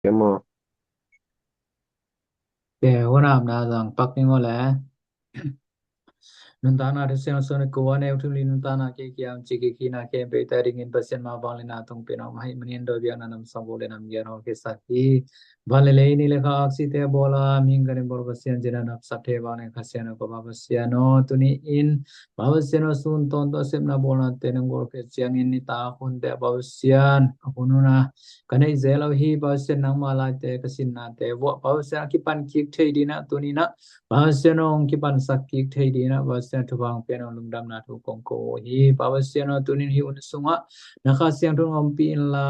ກະໝໍ ແກ່ຫົວໜ້າອຳນາດສັງປັກນີ້ໝົດແຫຼະ. ນຸນຕານາທຸເຊນໂນໂຊນໂກວາເນວທຸລີນຸນຕານາເກກິຍາມຈິກິຄີນາເຄມເປຕາດິງອິນປະເຊນມາບັງເລນາຕົງເປນອອກມະຫິມະນິນໂດຍວຽກນານຳສັງໂວເລນຳເຢຍໂຮເຄສັກຮີ ບາເລເລນິເລຄາອັກສິເຕໂບລາມິງກະນິໂບລະປະເຊນຈິນນະນັບສັດເທວາເນຄາເຊນໂນກະບາປະເຊນໂນຕຸນິອິນ Bawasiano sun ton to sep na bol na te nang gol ke siang ini tahun te bawasian aku nuna kane zelo hi bawasian nang malai te kasin na te wo bawasian kipan kik thei dina tunina bawasiano kipan sak kik thei dina bawasian tubang piano lungdam na tu kongko hi bawasiano tunin hi unsunga naka siang tun ngompi in la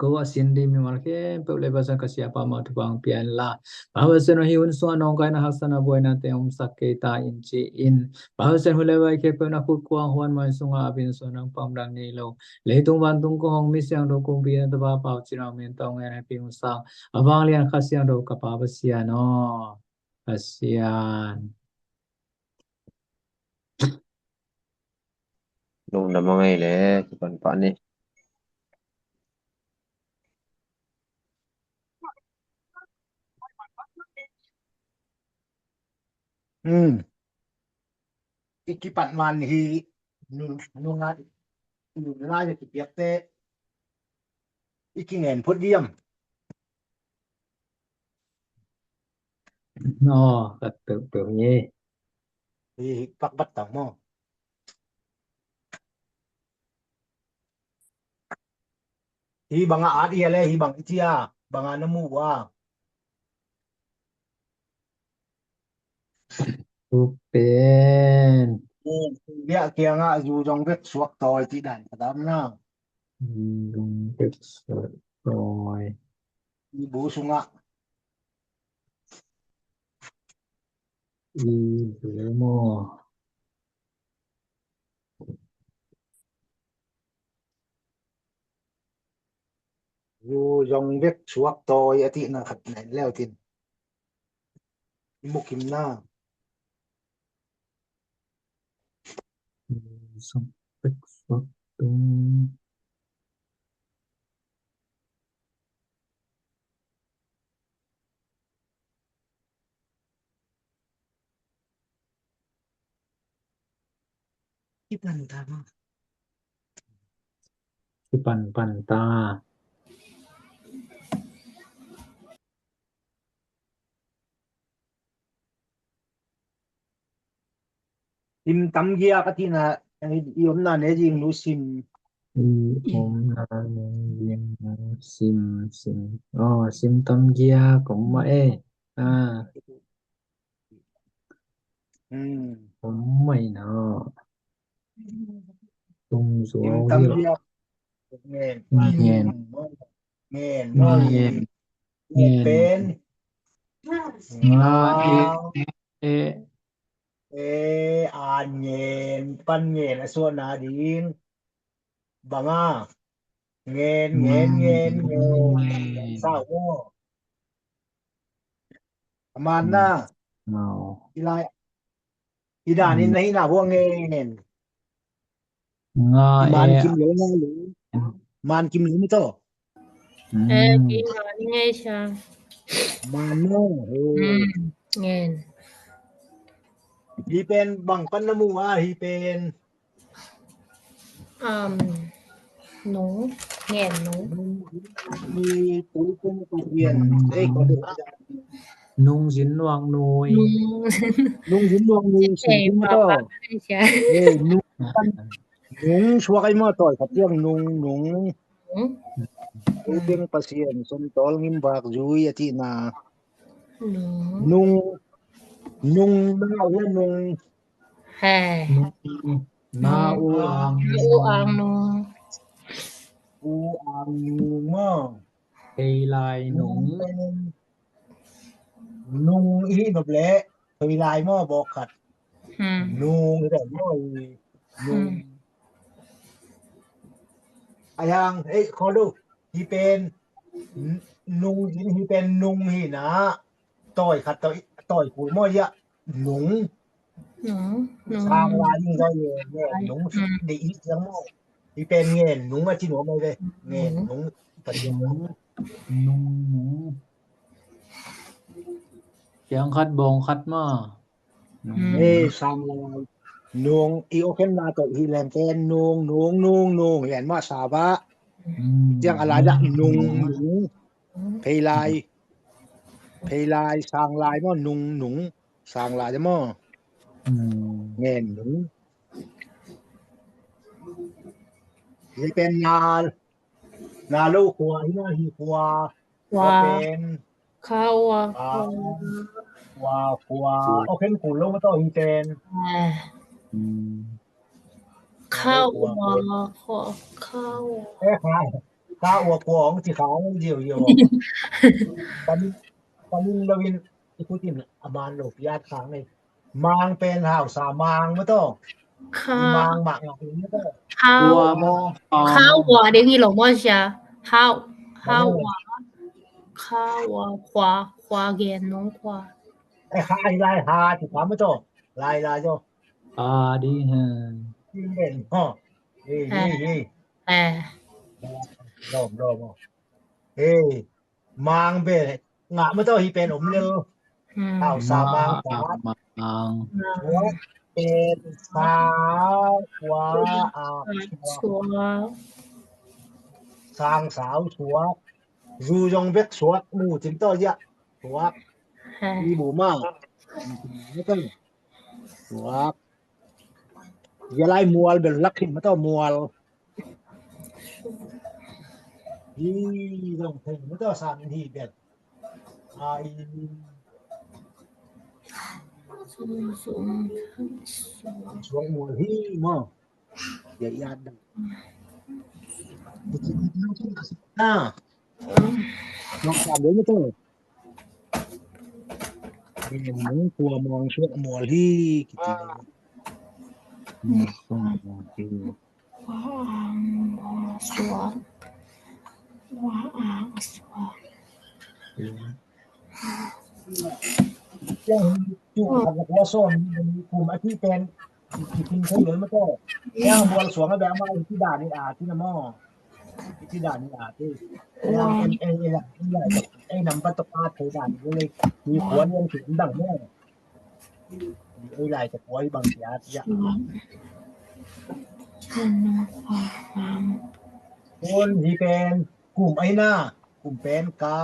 Ko wa sin di mi mal ke pe le basa ka sia pa ma tu bang pian la. Bawasiano hi unsung anong kai na haksana boy na te um sak ke ta in chi in. Bawasian hu le wai ke pe na kut kuang huan mai sunga abin so nang pam dang ni lo. Le tung wan tung ko hong mi siang do kung pi na ta ba pau chi na men tong ngen hai pi usang. Abang lian ka siang do ka pa bawasiano. Kasian. ລົງດຳມາໃໝ່ແຫຼະ ຄືປັນປານນີ້. ອືມ ອີກກິປັນວານຮີ ນຸ ນຸງານ ອືມ ລາຍກິປຽກແຕ່ ອີກກິແງນໂພດດຽມ. ອໍ ກະເຕີບໂຕນີ້ ອີ ປັກບັດຕັງໝໍ ຮີບັງອາອາດເອຍແລ ຮີບັງອິດທິອາ ບັງອານະໝູອາ ເປັນ ເວຍກຽງອາ ຢູຢອງເວັກສວກຕອຍ ຕິໄດກະດຳນາ ຢູຢອງເວັກສວກຕອຍ ອີບູສຸງະ ອີເບໂມ ຢູຢອງເວັກສວກຕອຍ ອາທິນາຄັດແນນແລ້ວຕິ ອີບຸກກິມນາ ສະເປັກສັກຕົງ ທີ່ປັນຕາ ທີ່ປັນ ປັນຕາ. ຊິມຕຳຢຽກອາທິນາ ອາ ອີອົມນາແນຍິງໜູຊິມ ອີອົມນາແນຍິງໜູຊິມ ຊິມ ອໍ ຊິມຕຳຢຽກ ອອມມາເອ ອາ ອືມ ອອມມາເນາະ ຕຸງໂຊ ຕຳຢຽກ ແງນ ແງນ ແງນ ແງນ ເປັນ ງາ ເອ ເອ ເອ ອານ ເງນ ປັນ ເງນ ອະສວນາ ດິງ ບັງ ອາ ເງນ ເງນ ເງນ ເງນ ສາວ ອາມານນາ ອີລາຍ ອີດາ ອືມ ນິນນະ ຮີນາ ພວກ ເງນ ງາ ມານ ເອ ກິມ ເລີ ງາ ເລີ ມານ ກິມ ເລີ ມີໂຕ ອືມ ເອີ ກິມ ງາ ນີ້ໄງຊາ ມານ ໂນ ເອີ ອືມ ເງນ ຮີເປັນ ບັງ ປັນ ນະໝູ ອາ ຮີເປັນ ອາ ໜູ ແງນໜູ ມີປູເປັນຕະພຽນ ອືມ ເອີຍ ຂໍໂທດ ນຸງສິນຫວັງໜູຍ ນຸງ ນຸງສິນຫວັງໜູຍ ສິນຫວັງໜູຍ ເອີ ນຸງ ນຸງ ຊ່ວຍມາຕ່ອຍ ຂັດເລື່ອງ ນຸງ ນຸງ ອືມ ເປັນປະຊຽນ ສົມຕອນ ງິນບາກ ຢຸຍ ອາທິນາ ນຸງ ນຸງ ນາ ເຮືອນ ນຸງ ແຮ ນາ ອູ ອາງ ນາ ອູ ອາງ ນຸງ ອູ ອາງ ນຸງ ມາ ເອ ລາຍ ໜຸງ ໜຸງ ອີ ນົບແລະ ເອີ ລາຍ ມໍ ບໍ່ຂັດ ໜຸງ ໄດ້ ມໍ ໜຸງ ອາ ຢ່າງ ເອີ ຂໍດູ ທີ່ເປັນ ນຸງ ທີ່ເປັນ ນຸງ ທີ່ນະ ຕ່ອຍ ຂັດ ຕ່ອຍ ຕ່ອຍ ຄູ ມໍ ຢະ ໜຸງ ໜຸງ ໜຸງ ສ້າງ ລາຍ ຍິງ ໄດ້ ແມ່ ໜຸງ ອືມ ໄດ້ ອີກ ຍັງ ມໍ ທີ່ເປັນ ແງນ ໜຸງ ອາ ຈິນ ຫົວ ມາ ເລີຍ ແງນ ໜຸງ ໜຸງ ປະໂຫຍດ ໜຸງ ນຸງ ນຸງ ສຽງຂັດບອງຂັດມາ ນຸງ ເອີ ສາງລາຍ ນຸງ ອີໂອເຄນນາໂຕະ ອີແລນແກນ ນຸງ ນຸງ ນຸງ ນຸງ ແລນມາສາວະ ອືມ ສຽງອາລາຍະ ນຸງ ນຸງ ເພລາຍ ເພລາຍ ສາງລາຍມາ ນຸງ ນຸງ ສາງລາຍມາ ອືມ ແມ່ນ ນຸງ ນີ້ເປັນນາ ນາໂລຂົວ ນາຮີຂົວ ຂົວ ເປັນ ຂາວ ຂາ ຂົວ ຂົວ ໂອເຄ ຄູນລົງມາຕໍ່ ຮີແຕນ ອືມ ຂາວ ຂົວ ຂາວ ເອີ ຂາ ຂາ ຂົວ ຂອງ ຊິຂາວ ດຽວ ດຽວ ປານິ ປານິລະວິນ ອີຄູຕິນ ອາມານໂລປິຍາດຄ້າງນີ້ ມາງເປັນຫາວສາມາງມາຕໍ່ ຂາ ມາງ ມາງ ມາຕໍ່ ຂາວ ຂົວ ມາ ຂາວ ຂົວ ເດ້ ຮີ ລົງມາຊາ ຫາວ ຫາວ ຂາວ ຂວາ ຂວາ ແກນ ນ້ອງ ຂວາ ໄອ້ ຂາ ໄອ້ ລາຍ ຫາ ຊິຂາມາຕໍ່ ລາຍ ລາຍ ໂຍ ອາ ດີ ເອີ ເປັນ ເອີ ເອີ ເອີ ເອີ ລອມ ລອມ ເອີ ມາງເບ ງະມາຕໍ່ ຮີແປນອົມເລີ ອືມ ເອົາສາມາງ ສາມາງ ສາມາງ ສວກ ເປັນ ສາ ຂວາ ອາ ສວກ ສາງ ສາວ ສວກ ຢູ ຢອງ ເວັກ ສວກ ໝູ ຈິງ ຕໍ ຢະ ສວກ ອີ ບູ ມາ ສວກ ຢາລາຍ ມວລ ເປັນ ລັກ ຂຶ້ນມາຕໍ່ ມວລ ຮີ ຕ້ອງເຖິງມາຕໍ່ ສາມ ຮີ ເປັນ ອາ ອີ ສວງ ສວງ ສວງ ມວລ ຮີ ມາ ຢ່າ ຢ່າ ນາ ນ້ອງ ສາມ ເດີ ມາຕໍ່ ເປັນ ໝູ ຂົວ ມອງ ຊວກ ມວລ ຮີ ກິດ ມອງ ຊວກ ມວລ ຮີ ວາ ອາ ສວກ ວາ ອາ ສວກ ເຈົ້າ ຈຸ ອືມ ຄັນວ່າສອນ ມັນມີກຸ່ມອາທິແປນ ທີ່ ທີ່ເພິ່ນເລີຍມາຕໍ່ ແລ້ວບໍ່ສວງ ແລ້ວແບບວ່າ ອິທິດານິອາ ທີ່ນະໝໍ ອິທິດານິອາ ທີ່ ອືມ ເອີ ເອີ ເອີ ນຳປະຕະປາດ ເພດານ ເລີຍ ມີຄວາມເລື່ອງເຂດດັງແນ່ ເອີ ຫຼາຍແຕ່ຄວາມບາງຢ່າງ ອືມ ຄົນທີ່ເປັນ ກຸ່ມໄອນາ ກຸ່ມແປນກາ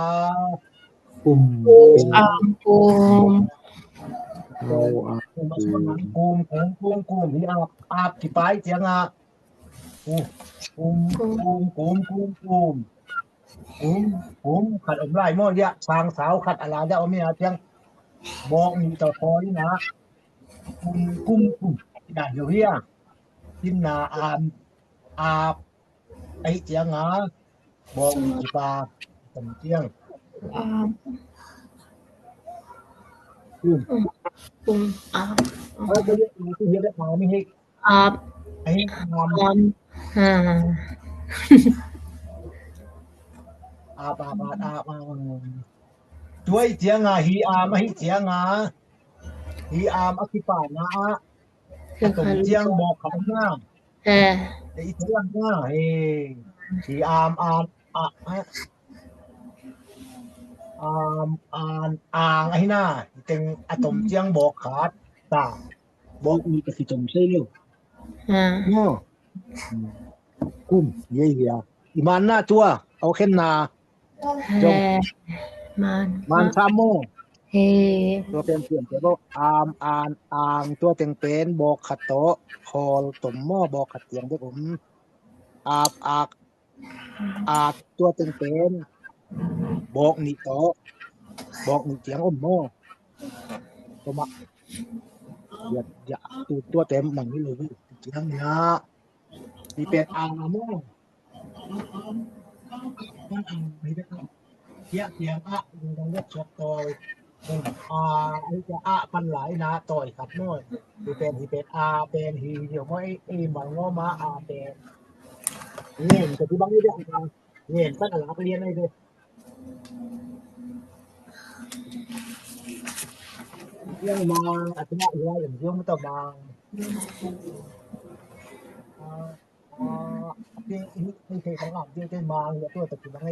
ກຸ່ມ ກຸ່ມ ອາມ ກຸ່ມ ເອົາ ອາ ກຸ່ມ ກຸ່ມ ກຸ່ມ ກຸ່ມ ກຸ່ມ ອາບ ອາບ ທີ່ປາຍ ຈຽງ ອາ ກຸ່ມ ກຸ່ມ ກຸ່ມ ກຸ່ມ ກຸ່ມ ກຸ່ມ ກຸ່ມ ຂັດອົມລາຍ ມໍ ຢະ ສາງ ສາວ ຂັດ ອາລາ ຢະ ອອມ ມີ ອາ ຈຽງ ບອກ ມີ ຕໍ່ ຄອຍ ນາ ກຸ່ມ ກຸ່ມ ກຸ່ມ ດານ ເຮຍ ກິນ ນາ ອາມ ອາບ ໄອ ຈຽງ ອາ ບອກ ມີ ຈີ ປາ ຕົມ ຈຽງ ອາບ ກຸ່ມ ອືມ ກຸ່ມ ອາບ ເອີ ກໍເຮັດ ເຮັດ ເຮັດ ເຮັດ ເຮັດ ອາບ ອາບ ອາບ ອາບ ອາບ ອາບ ອາບ ອາບ ຈວຍ ຈຽງ ອາ ຮີ ອາມ ອາ ຮີ ຈຽງ ອາ ຮີ ອາມ ອາ ຄີ ປາ ນາ ອາ ອາ ຕົມ ຈຽງ ບອກ ຂາ ນາ ເອີ ອີ ຈຽງ ນາ ເອີ ຮີ ອາມ ອາມ ອາ ອາ ອາມ ອານ ອາງ ອາ ຮີ ນາ ເຕັງ ອາ ຕົມ ຈຽງ ບອກ ຂາ ຕາ ບອກ ອີ ກະຊິຕົມ ໃສ່ ເລີຍ ອາ ເນາະ ອືມ ກຸມ ເຢ ເຢ ອີ ມານ ນາ ຕົວ ເອົາ ແຄນ ນາ ເອີ ມານ ມານ ຊາມ ໂມ ເຮ ຕົວເປັນ ເປັນ ຕົວ ອາມ ອານ ອາງ ຕົວເຕັງ ເປັນ ບອກ ຂະ ໂຕ ຄອ ຕົມ ມໍ ບອກ ຂະ ຈຽງ ເປັນ ອົມ ອາບ ອາກ ອາດ ຕົວເຕັງ ເປັນ ບອກ ນິ ໂຕ ບອກ ນິ ຈຽງ ອົມ ມໍ ຕົວ ມະ ຢາ ຢາ ຕົວ ຕົວເຕັມ ມັນ ນີ້ ເລີຍ ຈຽງ ຍາ ທີ່ເປັນ ອາ ມາ ມັນ ອັນ ນີ້ ເນາະ ເຈຍ ຈຽງ ອະ ຢູ່ ຕ້ອງ ເລືອກ ຊອກ ຕອຍ ເປັນ ອາ ອັນ ຈະ ອະ ປັນ ຫຼາຍ ນາ ຕອຍ ຂັດ ນ້ອຍ ທີ່ເປັນ ທີ່ເປັນ ອາ ເປັນ ຮີ ດຽວ ມອ ເອ ເອ ມາ ງອ ມາ ອາ ເປັນ ເງນ ກະ ທີ່ ບັງ ນີ້ ເດ້ ເງນ ຕັ້ງ ຫຼັກ ລຽນ ໄດ້ ເດີ ຮຽນ ມາ ອາ ຈະ ນະ ເອ ເອ ມາ ຕໍ່ ມາ ອາ ອາ ເຈ ອີ ເຈ ຂອງ ອາ ເຈ ເຈ ມາ ເຈ ຕົວ ຕະ ກິນ ໃຫ້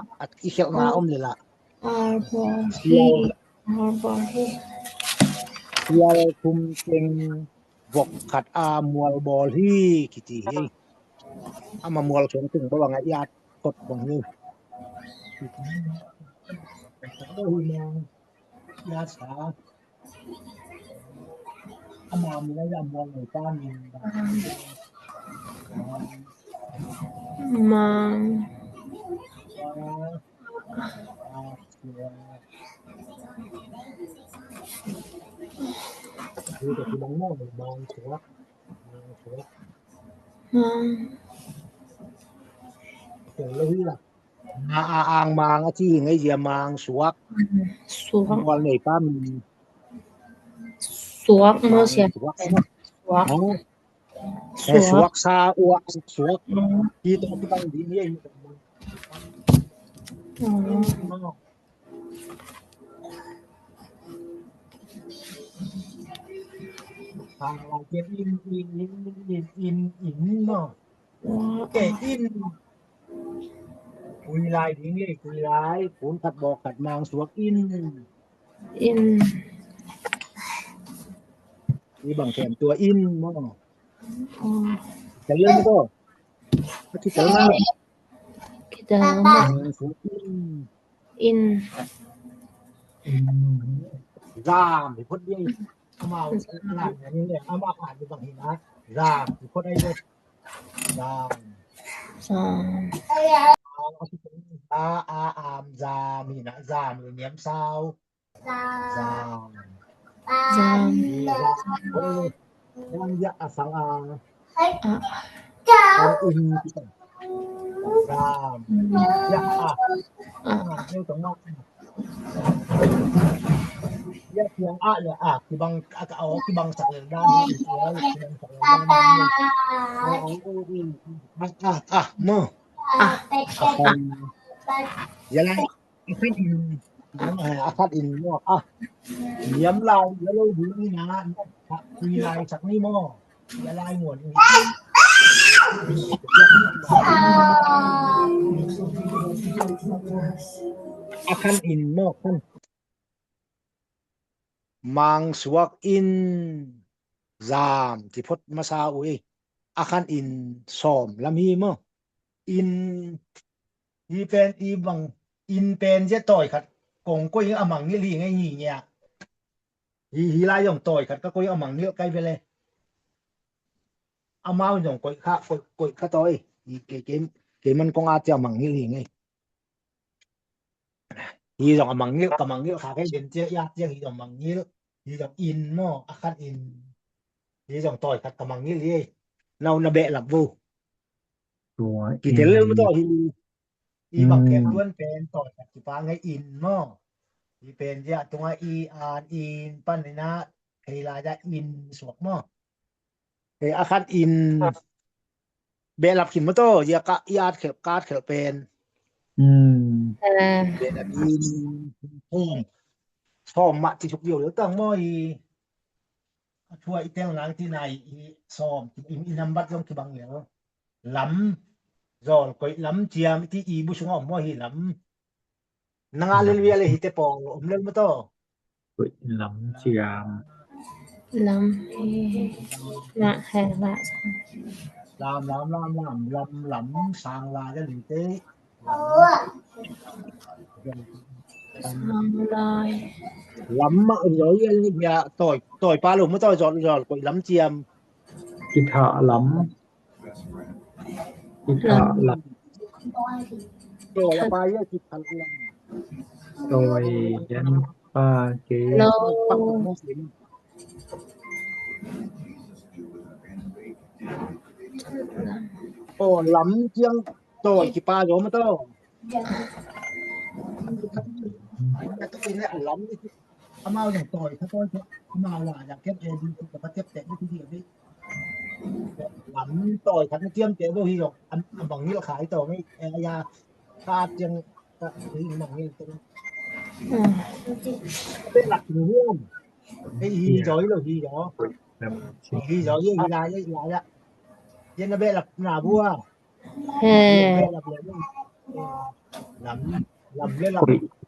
ອາ ອີເຄວໜາອົມເລີຍລະ ອາ ບອ ຮີ ອາ ບອ ຮີ ຊຽວທຸມເຕັງ ບອກຂັດອາ ມວລບໍລີ ກິຕິເຮ ອາມາມວລເຂັງຕຶງ ບໍ່ວ່າງາຍາດກົດບັງເຮີ ຍາສາ ອາມາມີລະຍາມວນໃນຕາມີ ມາ ມາ ອາ ອາ ອາງ ມາງ ອາຈີງ ໄອເຢຍ ມາງ ສວກ ສວກ ມວນໃນປ້າມີ ສວກ ເມື່ອເສຍ ສວກ ສວກ ສວກ ສວກ ສາ ອວກ ສວກ ອືມ ທີ່ຕ້ອງຕັ້ງດີນີ້ ອໍ ອິນເນາະ ທາງລາວຂຽນອິນ ອິນ ອິນ ອິນ ອິນເນາະ ອໍ ແກ່ອິນ ກຸຍລາຍ ດີເລີຍ ກຸຍລາຍ ຄູນຂັດບອກຂັດມາງ ສວກອິນ ອິນ ມີບາງແຂມຕົວອິນເນາະ ອໍ ຈະເລີ່ມກໍ ທີ່ເດີມມາ ທີ່ເດີມມາ ເອີ ສວກອິນ ອິນ ອືມ ສາມ ຄົນດຽວ ເອົາມາ ອ່ານອັນນີ້ແຫຼະ ເອົາມາອ່ານຢູ່ບາງເຫັນນະ ສາມ ຄົນໄດ້ເບິດ ສາມ ສາມ ອາ ອາ ອາມ ສາມ ນີ້ນະ ສາມ ແນມຊາວ ສາມ ສາມ ສາມ ສາມ ເອີ ຍັງຍະອະສັງອາ ອະ ອາ ອິນ ສາມ ອືມ ຍະອາ ອາ ເອົາຕົງມາ ຍະສຽງອະ ຍະອາ ທີ່ບັງ ອາ ກະເອົາທີ່ບັງສັກເລີນດ້ານ ທີ່ບັງສັກເລີນດ້ານ ອາ ອາ ເນາະ ອາ ອາ ຍະລາຍ ອາຄັດອິນ ອາຄັດອິນເນາະ ອາ ນຽມລາຍ ຍະໂລ ດີນາ ອາ ວີລາຍ ສັກນິມໍ ຍະລາຍ ງວນ ອາຄັນອິນເນາະ ຄັນ ມັງສວກອິນ ສາມ ທີ່ພົດມາຊາອຸຍ ອາຄັນອິນ ສອມ ລຳຮີເມ ອິນ ອີແປນ ອີບັງ ອິນແປນ ເຈຕ່ອຍຂັດ ກົງ ກົຍ ອະມັງ ນິລີ ໄງ ຮີ ເງຍ ຮີ ຮີລາຍົງ ຕ່ອຍຂັດ ກະ ກົຍ ອະມັງ ນິລ ໄກ ເວເລ ອະມາວຍົງ ກົຍ ຄະ ກົຍ ກົຍ ຄະ ຕ່ອຍ ອີ ເກ ເກ ເກ ມັນ ກົງ ອາ ຈະ ອະມັງ ນິລີ ໄງ ຮີ ຍົງ ອະມັງ ນິລ ກະ ມັງ ນິລ ຄະ ໄກ ເດນ ເຈ ຍາ ເຈ ຮີ ຍົງ ມັງ ນິລ ຮີ ຍົງ ອິນ ເນາະ ອາຄັນອິນ ຮີ ຍົງ ຕ່ອຍ ຄະ ກະ ມັງ ນິລ ເນາ ນະ ແບະ ລັບ ໂວ ຕົວ ທີ່ເດີມມາຕໍ່ ຮີ ອີບັກແຂມ ອືມ ດ້ວນແປນ ຕໍ່ ຈັກ ທີ່ປາ ໄງ ອິນ ເນາະ ອີແປນ ຍະ ຕົງ ອາ ອີ ອານ ອີນ ປັນ ນະ ເພລາ ຍະ ອິນ ສວກ ເນາະ ເອ ອາຄັນອິນ ແບະ ລັບ ຂິນ ມາຕໍ່ ຍະ ກະ ອີ ອາດ ແຂມ ກາດ ແຂມ ແປນ ອືມ ແບະ ລັບ ອິນ ໂຮມ ຊອມ ມະ ທີ່ທຸກ ດຽວ ເຫຼືອ ຕັ້ງ ມໍ ອີ ອາ ທົວ ອີ ແຕງ ນາງ ທີ່ ນາຍ ອີ ຊອມ ອີ ອີ ນຳ ບັດ ຍົງ ທີ່ ບັງ ເຫຼືອ ລຳ ຢໍ ກົຍ ລຳ ຈຽມ ທີ່ ອີ ບຸ ຊຸງ ອອມ ມໍ ຮີ ລຳ ນາງ ອາ ເລ ລ ວຽ ເລ ຮີ ແຕ ປອງ ອມ ເລີງ ມາ ໂຕ ເຮີຍ ລຳຈຽມ ລຳ ເຮ ລະ ແຮ ລະ ລາມ ລາມ ລາມ ລາມ ລຳ ລຳ ສາງ ລາ ຍະ ລີ ເຕ ສາງ ລາຍ ລຳ ມະ ເອີ ຢໍ ເອີ ຢາ ຕ່ອຍ ຕ່ອຍ ປາ ລົງ ມາ ຕ່ອຍ ຈອດ ຈອດ ກົຍ ລຳ ຈຽມ ກິທະ ລຳ ອິທະລະ ໂຕລະປາເຍ ກິທະລະ ໂຕຍ ຍັນ ປາເກ ໂລ ໂອ ລຳ ຈຽງ ໂຕຍ ກິປາໂຍມະໂຕ ລຳ ອາມາວຢ່າງຕ່ອຍ ຖ້າต่ອຍ ອາມາວວ່າ ຢາກເກັບເອດີ ກໍມາເກັບແຕະຢູ່ທີ່ດຽວນີ້ ລຳຕ່ອຍ ຄັນຕຽມແຕະບໍ່ຮີດອກ ອັນ ອັນບັງນີ້ລະຂາຍຕໍ່ໃນແອອາຍາ ຂາດຈັ່ງ ກະຄືບັງນີ້ຕົວ ອືມ ເປັນຫຼັກຫູຮ່ວມ ໄອ້ຮີຈອຍໂລ ຮີຈອຍ ຮີຈອຍ ເຢັນລາຍ ເຢັນລາຍ ເຢັນລະເບະຫຼັກໜ້າບົວ ເອີ ລຳ ລຳເລີຍລຳ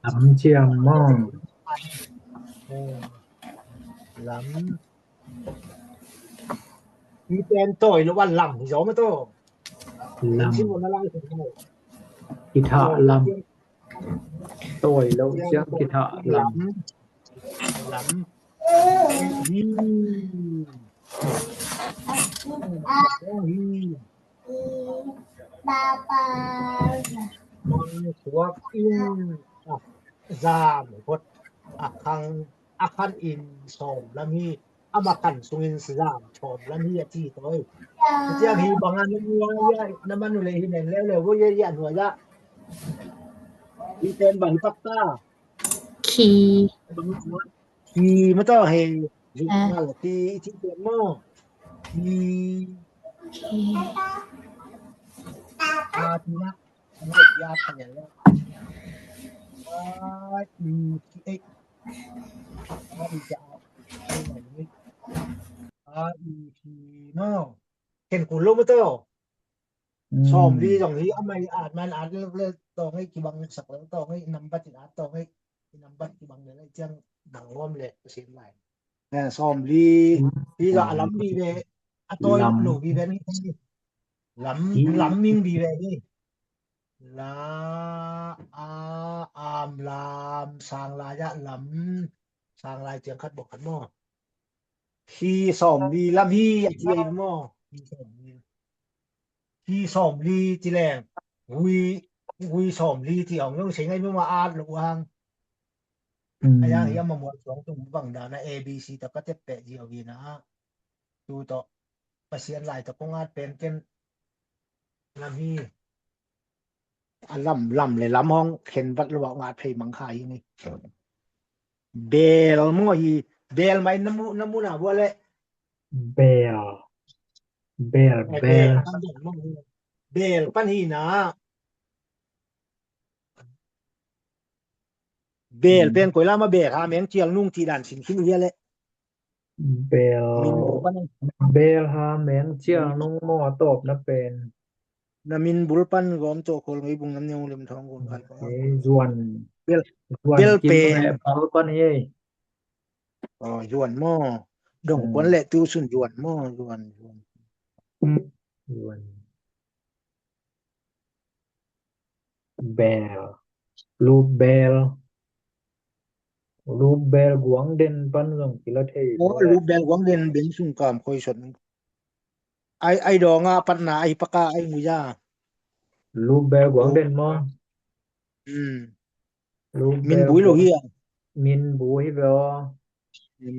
ລຳຈຽມມອງ ເອີ ລຳ ມີແປນໂຕຍລະວັນລຳ ຍອມໂຕ ລຳ ກິທະລຳ ໂຕຍລະຈຽມກິທະລຳ ລຳ ອືມ ບາບາ ມັນສວກອິນ ອາ ສາມ ພົດ ອາຄັງ ອາຄັນອິນ ສອມ ລະມີ ອາມາຄັນ ສຸງອິນ ສາມ ສອມ ລະມີ ອາຈີໂຕຍ ຈຽງຮີບັງອັນ ນ້ຳມັນ ໜູເລ ຮີແມ່ນແລ້ວ ແລ້ວ ໂວ ເຍ ເຍ ອັນຫົວຍະ ຮີແຕນ ບັງ ປັກຕາ ຄີ ຂີ່ມາຕໍ່ໃຫ້ ອ່າ ທີ່ ທີ່ເປັນໝໍ ທີ່ ທີ່ ອາ ທີ່ນະ ອາ ທີ່ນະ ອາ ທີ່ນະ ອາ R E T H R E T H R E T ເນາະ ເຫັນກູລົງມາຕໍ່ ອືມ ຊອມລີ ຕ້ອງຮີ ເອົາໃໝ່ ອາດມັນ ອາດເລີກ ຕ້ອງໃຫ້ກິບັງສັກ ຕ້ອງໃຫ້ນຳບັດ ອາດຕ້ອງໃຫ້ນຳບັດກິບັງເລີຍ ຈັ່ງບັງຮ່ວມແຫຼະ ເປີເຊັນຫຼາຍ ເອີ ຊອມລີ ອືມ ທີ່ລະລຳບີແວ ອາໂຕຍ ລຳ ໂນບີແວນີ້ ລຳ ລຳມິງບີແວນີ້ ລາ ອາ ອາມ ລາມ ຊາງ ລາ ຍະ ລຳ ຊາງ ລາຍ ຈຽງ ຄັດ ບໍ່ ຄັດ ມໍ ຄີ ຊອມ ລີ ລຳ ຮີ ອາ ຈີ ມໍ ຄີ ຊອມ ລີ ຄີ ຊອມ ລີ ຈີ ແລງ ຫວີ ຫວີ ຊອມ ລີ ຈີ ອອງ ຍົງ ເຊງ ໄອ ມອ ອາດ ລະ ອາງ ອືມ ອາ ຍາງ ອາ ມະ ມວນ ສອງ ຕຸງ ບັງ ດາ ນະ ເອ ບີ ຊີ ຕະ ກະ ເຕັດ ແປະ ຈີ ອາ ວີ ນະ ຕູ ເຕາະ ປະຊຽນ ລາຍ ຕະ ກົງ ອາດ ແປນ ເກັນ ລຳ ຮີ ອາ ລຳ ລຳ ແລະ ລຳ ຫ້ອງ ເຂັນ ວັດ ລະ ວະ ອາດ ເພ ມັງ ຄາ ຮີ ນີ້ ເບລ ມໍ ຮີ ເບລ ໄມ ນະ ມຸ ນະ ມຸ ນາ ບົວ ແລະ ເບລ ເບລ ເບລ ເບລ ເບລ ປັນ ຮີ ນາ ເບລ ອືມ ເປັນ ກົຍ ລາ ມາ ເບລ ຫາ ແມງ ຈຽວ ນຸງ ທີ ດານ ສິນ ຄິນ ເຮຍ ແລະ ເບລ ເບລ ຫາ ແມງ ຈຽວ ນຸງ ມໍ ຕອບ ນະ ເປັນ ນະມິນ ບຸນ ປັນ ກອມ ໂຈ ໂຄລ ໄມ ບຸງ ນຳ ເນວ ເຫຼັມ ທອງ ໂກນ ໄຄ ເອ ຢວນ ເບລ ຢວນ ເບລ ເປັນ ເບລ ປັນ ເອີຍ ອໍ ຢວນ ມໍ ດົງ ອືມ ກວນ ແລະ ຕູ ຊຸນ ຢວນ ມໍ ຢວນ ຢວນ ຢວນ ແບລ ລູບແບລ ລູບແບລ ກວາງເດັ່ນ ປັນ ສົງ ກິລະເທ ໂອ້ ລູບແບລ ກວາງເດັ່ນ ເບັງ ສຸງ ກາມ ຄອຍ ສົນ ໄອ ໄອ ດອງ ອາ ປັດ ນາ ໄອ ປະກາ ໄອ ມຸຍາ ລູບແບລ ກວາງເດັ່ນ ມໍ ອືມ ລູບແບລ ມິນ ບຸຍ ໂລ ເຮຍ ມິນ ບຸຍ ເບລ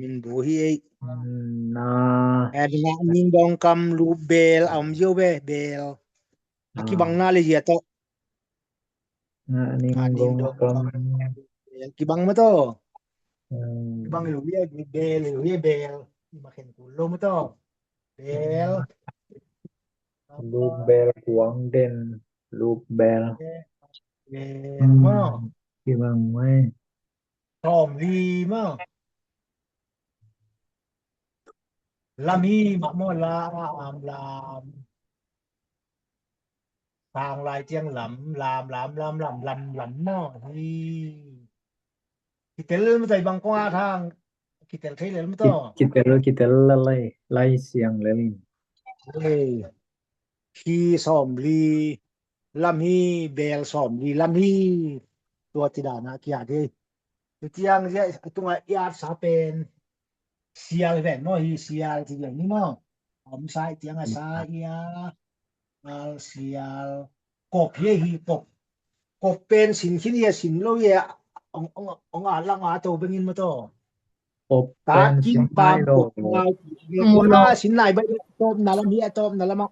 ມິນ ບຸຍ ເຮຍ ອືມ ນາ ແອດ ນາ ມິງ ດອງ ກຳ ລູບແບລ ອຳ ຢຽວ ແບ ແບລ ອາ ອາ ກິບັງ ນາ ເລເຢຍ ໂຕ ງານິງ ງານິງ ດົງ ດົງ ກຳ ກຳ ກິບັງ ມາ ໂຕ ອືມ ກິບັງ ເລເຢຍ ເບ ເລເຢຍ ເບ ມາເຂັນ ກູ ໂລ ມາ ໂຕ ເບລ ອືມ ລູບແບລ ກວາງເດັ່ນ ລູບແບລ ເບ ອືມ ມາ ກິບັງ ໄວ້ ຊອມ ລີ ມາ ລາມີ ມະ ມໍ ລາ ອາ ອາມ ລາມ ຊາງ ລາຍ ຈຽງ ລຳ ລາມ ລາມ ລຳ ລຳ ລຳ ລຳ ມໍ ຮີ ກິເຕັນ ມາ ໃຈ ບັງ ກວາ ທາງ ກິເຕັນ ໄທ ເລີຍ ມາ ໂຕ ກິເຕັນ ກິເຕັນ ລະ ໄລ ໄລ ສຽງ ລະ ລີ ເອີ ຄີ ຊອມ ລີ ລຳ ຮີ ແບລ ຊອມ ລີ ລຳ ຮີ ຕົວ ຕິດາ ນະ ກິຍາ ເດ ຕົວ ຈຽງ ເຈ ຕົງ ອາ ອາດ ສາ ເປັນ ສຽລ ແມ່ນ ມໍ ຮີ ສຽລ ທີ່ ດຽວນີ້ ມໍ ອອມ ສາ ອຽ ຈຽງ ອາ ສາ ອຽ ອາ ສຽລ ກົບ ເຮ ຮີ ກົບ ກົບ ເປັນ ສິນ ຄິນ ເອ ສິນ ໂລ ເອ ອອງ ອອງ ອອງ ອາ ລັງ ອາ ໂຕ ເປັນ ຍິນ ມາ ໂຕ ກົບ ຕາ ເປັນ ກິນ ສຽງ ປາມ ໂລ ກົບ ລາຍ ເອ ໂມ ໂລ ລາ ສິນ ລາຍ ໃບ ຕອບ ນາ ລະ ເມ ຕອບ ນາ ລະ ມະ ໂຕ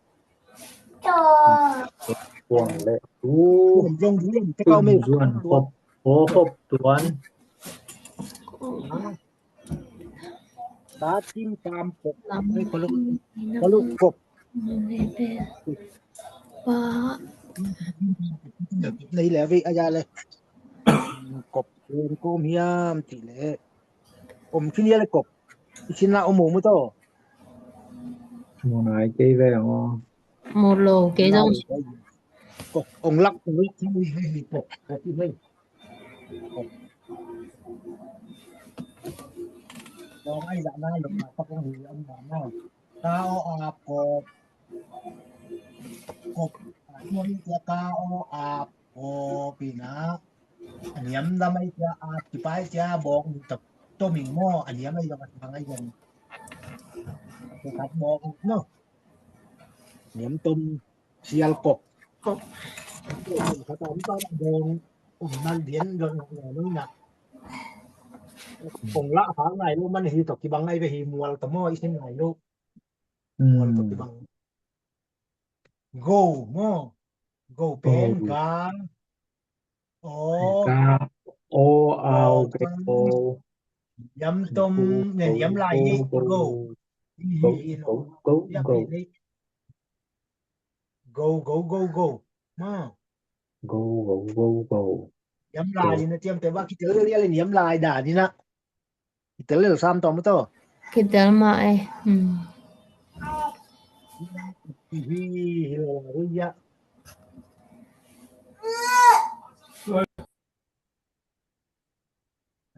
ກວາງ ແລະ ອູ ລວມ ລວມ ລວມ ຕະ ເກົາ ເມ ຈວນ ກົບ ໂອ ກົບ ຈວນ ຕາ ກິນ ປາມ ກົບ ເອີຍ ກະລຸກ ກະລຸກ ກົບ ປາ ນີ້ແຫຼະ ວິ ອາຍາເລີຍ ກົບ ເປັນ ໂກມ ຮຽມ ຕິ ແລະ ອົມ ຄິນ ເອ ແລະ ກົບ ຊິນ ລະ ໂອ ໂມ ໂມ ໂຕ ໂມ ນາຍ ເກ ແວ ໂອ ໂມ ໂລ ເກ ຈອງ ກົບ ອົງລັກ ອົງລັກ ທີ່ ມີ ໃຫ້ ກົບ ກົບ ທີ່ ໃຫ້ ກົບ ດອງ ໄອ ລະ ນາ ລົງ ມາ ປັກ ອອ ອາ ມ ມາ ກາ ອອ ອາ ກົບ ກົບ ອາ ໂມ ນ ຈະ ກາ ອອ ອາ ກົບ ປີ ນາ ອາ ນຽມ ດຳ ໄອ ຈະ ອາ ຕິ ປາ ໄອ ຈະ ບອກ ຕະ ໂຕ ມິງ ມໍ ອາ ນຽມ ໄອ ດຳ ອາ ທາງ ໄອ ດຳ ເປັນ ຄັດ ບອກ ເນາະ ນຽມ ຕົມ ສຽລ ກົບ ກົບ ເຂົາ ຕາມ ຕາມ ດອງ ອົມ ນານ ດຽນ ດອງ ນານ ນະ ອົງ ລະ ຫາງ ນາຍ ໂລ ມັນ ຮີ ຕອກ ກິບັງ ໄອ ໄປ ຮີ ມວລ ຕະ ມໍ ອີ ເຊນ ນາຍ ໂລ ອືມ ມວລ ຕອກ ກິບັງ ໂກ ມໍ ໂກ ເປັນ ໂກ ກາ ໂອ ກາ ໂອ ອາວ ເກ ໂກ ຍຳ ຕົມ ໂກ ເນຍ ໂກ ຍຳ ລາຍ ໂກ ໂກ ໂກ ໂກ ໂກ ໂກ ໂກ ໂກ ໂກ ໂກ ໂກ ມາ ໂກ ໂກ ໂກ ໂກ ຍຳລາຍນີ້ນະ ຕຽມແຕ່ວ່າຄິດເຖິງເລື່ອງນີ້ລະ ຍຳລາຍດານີ້ນະ ຄິດເຖິງເລື່ອງສາມຕໍ່ມາຕໍ່ Kita mah, eh. Hmm.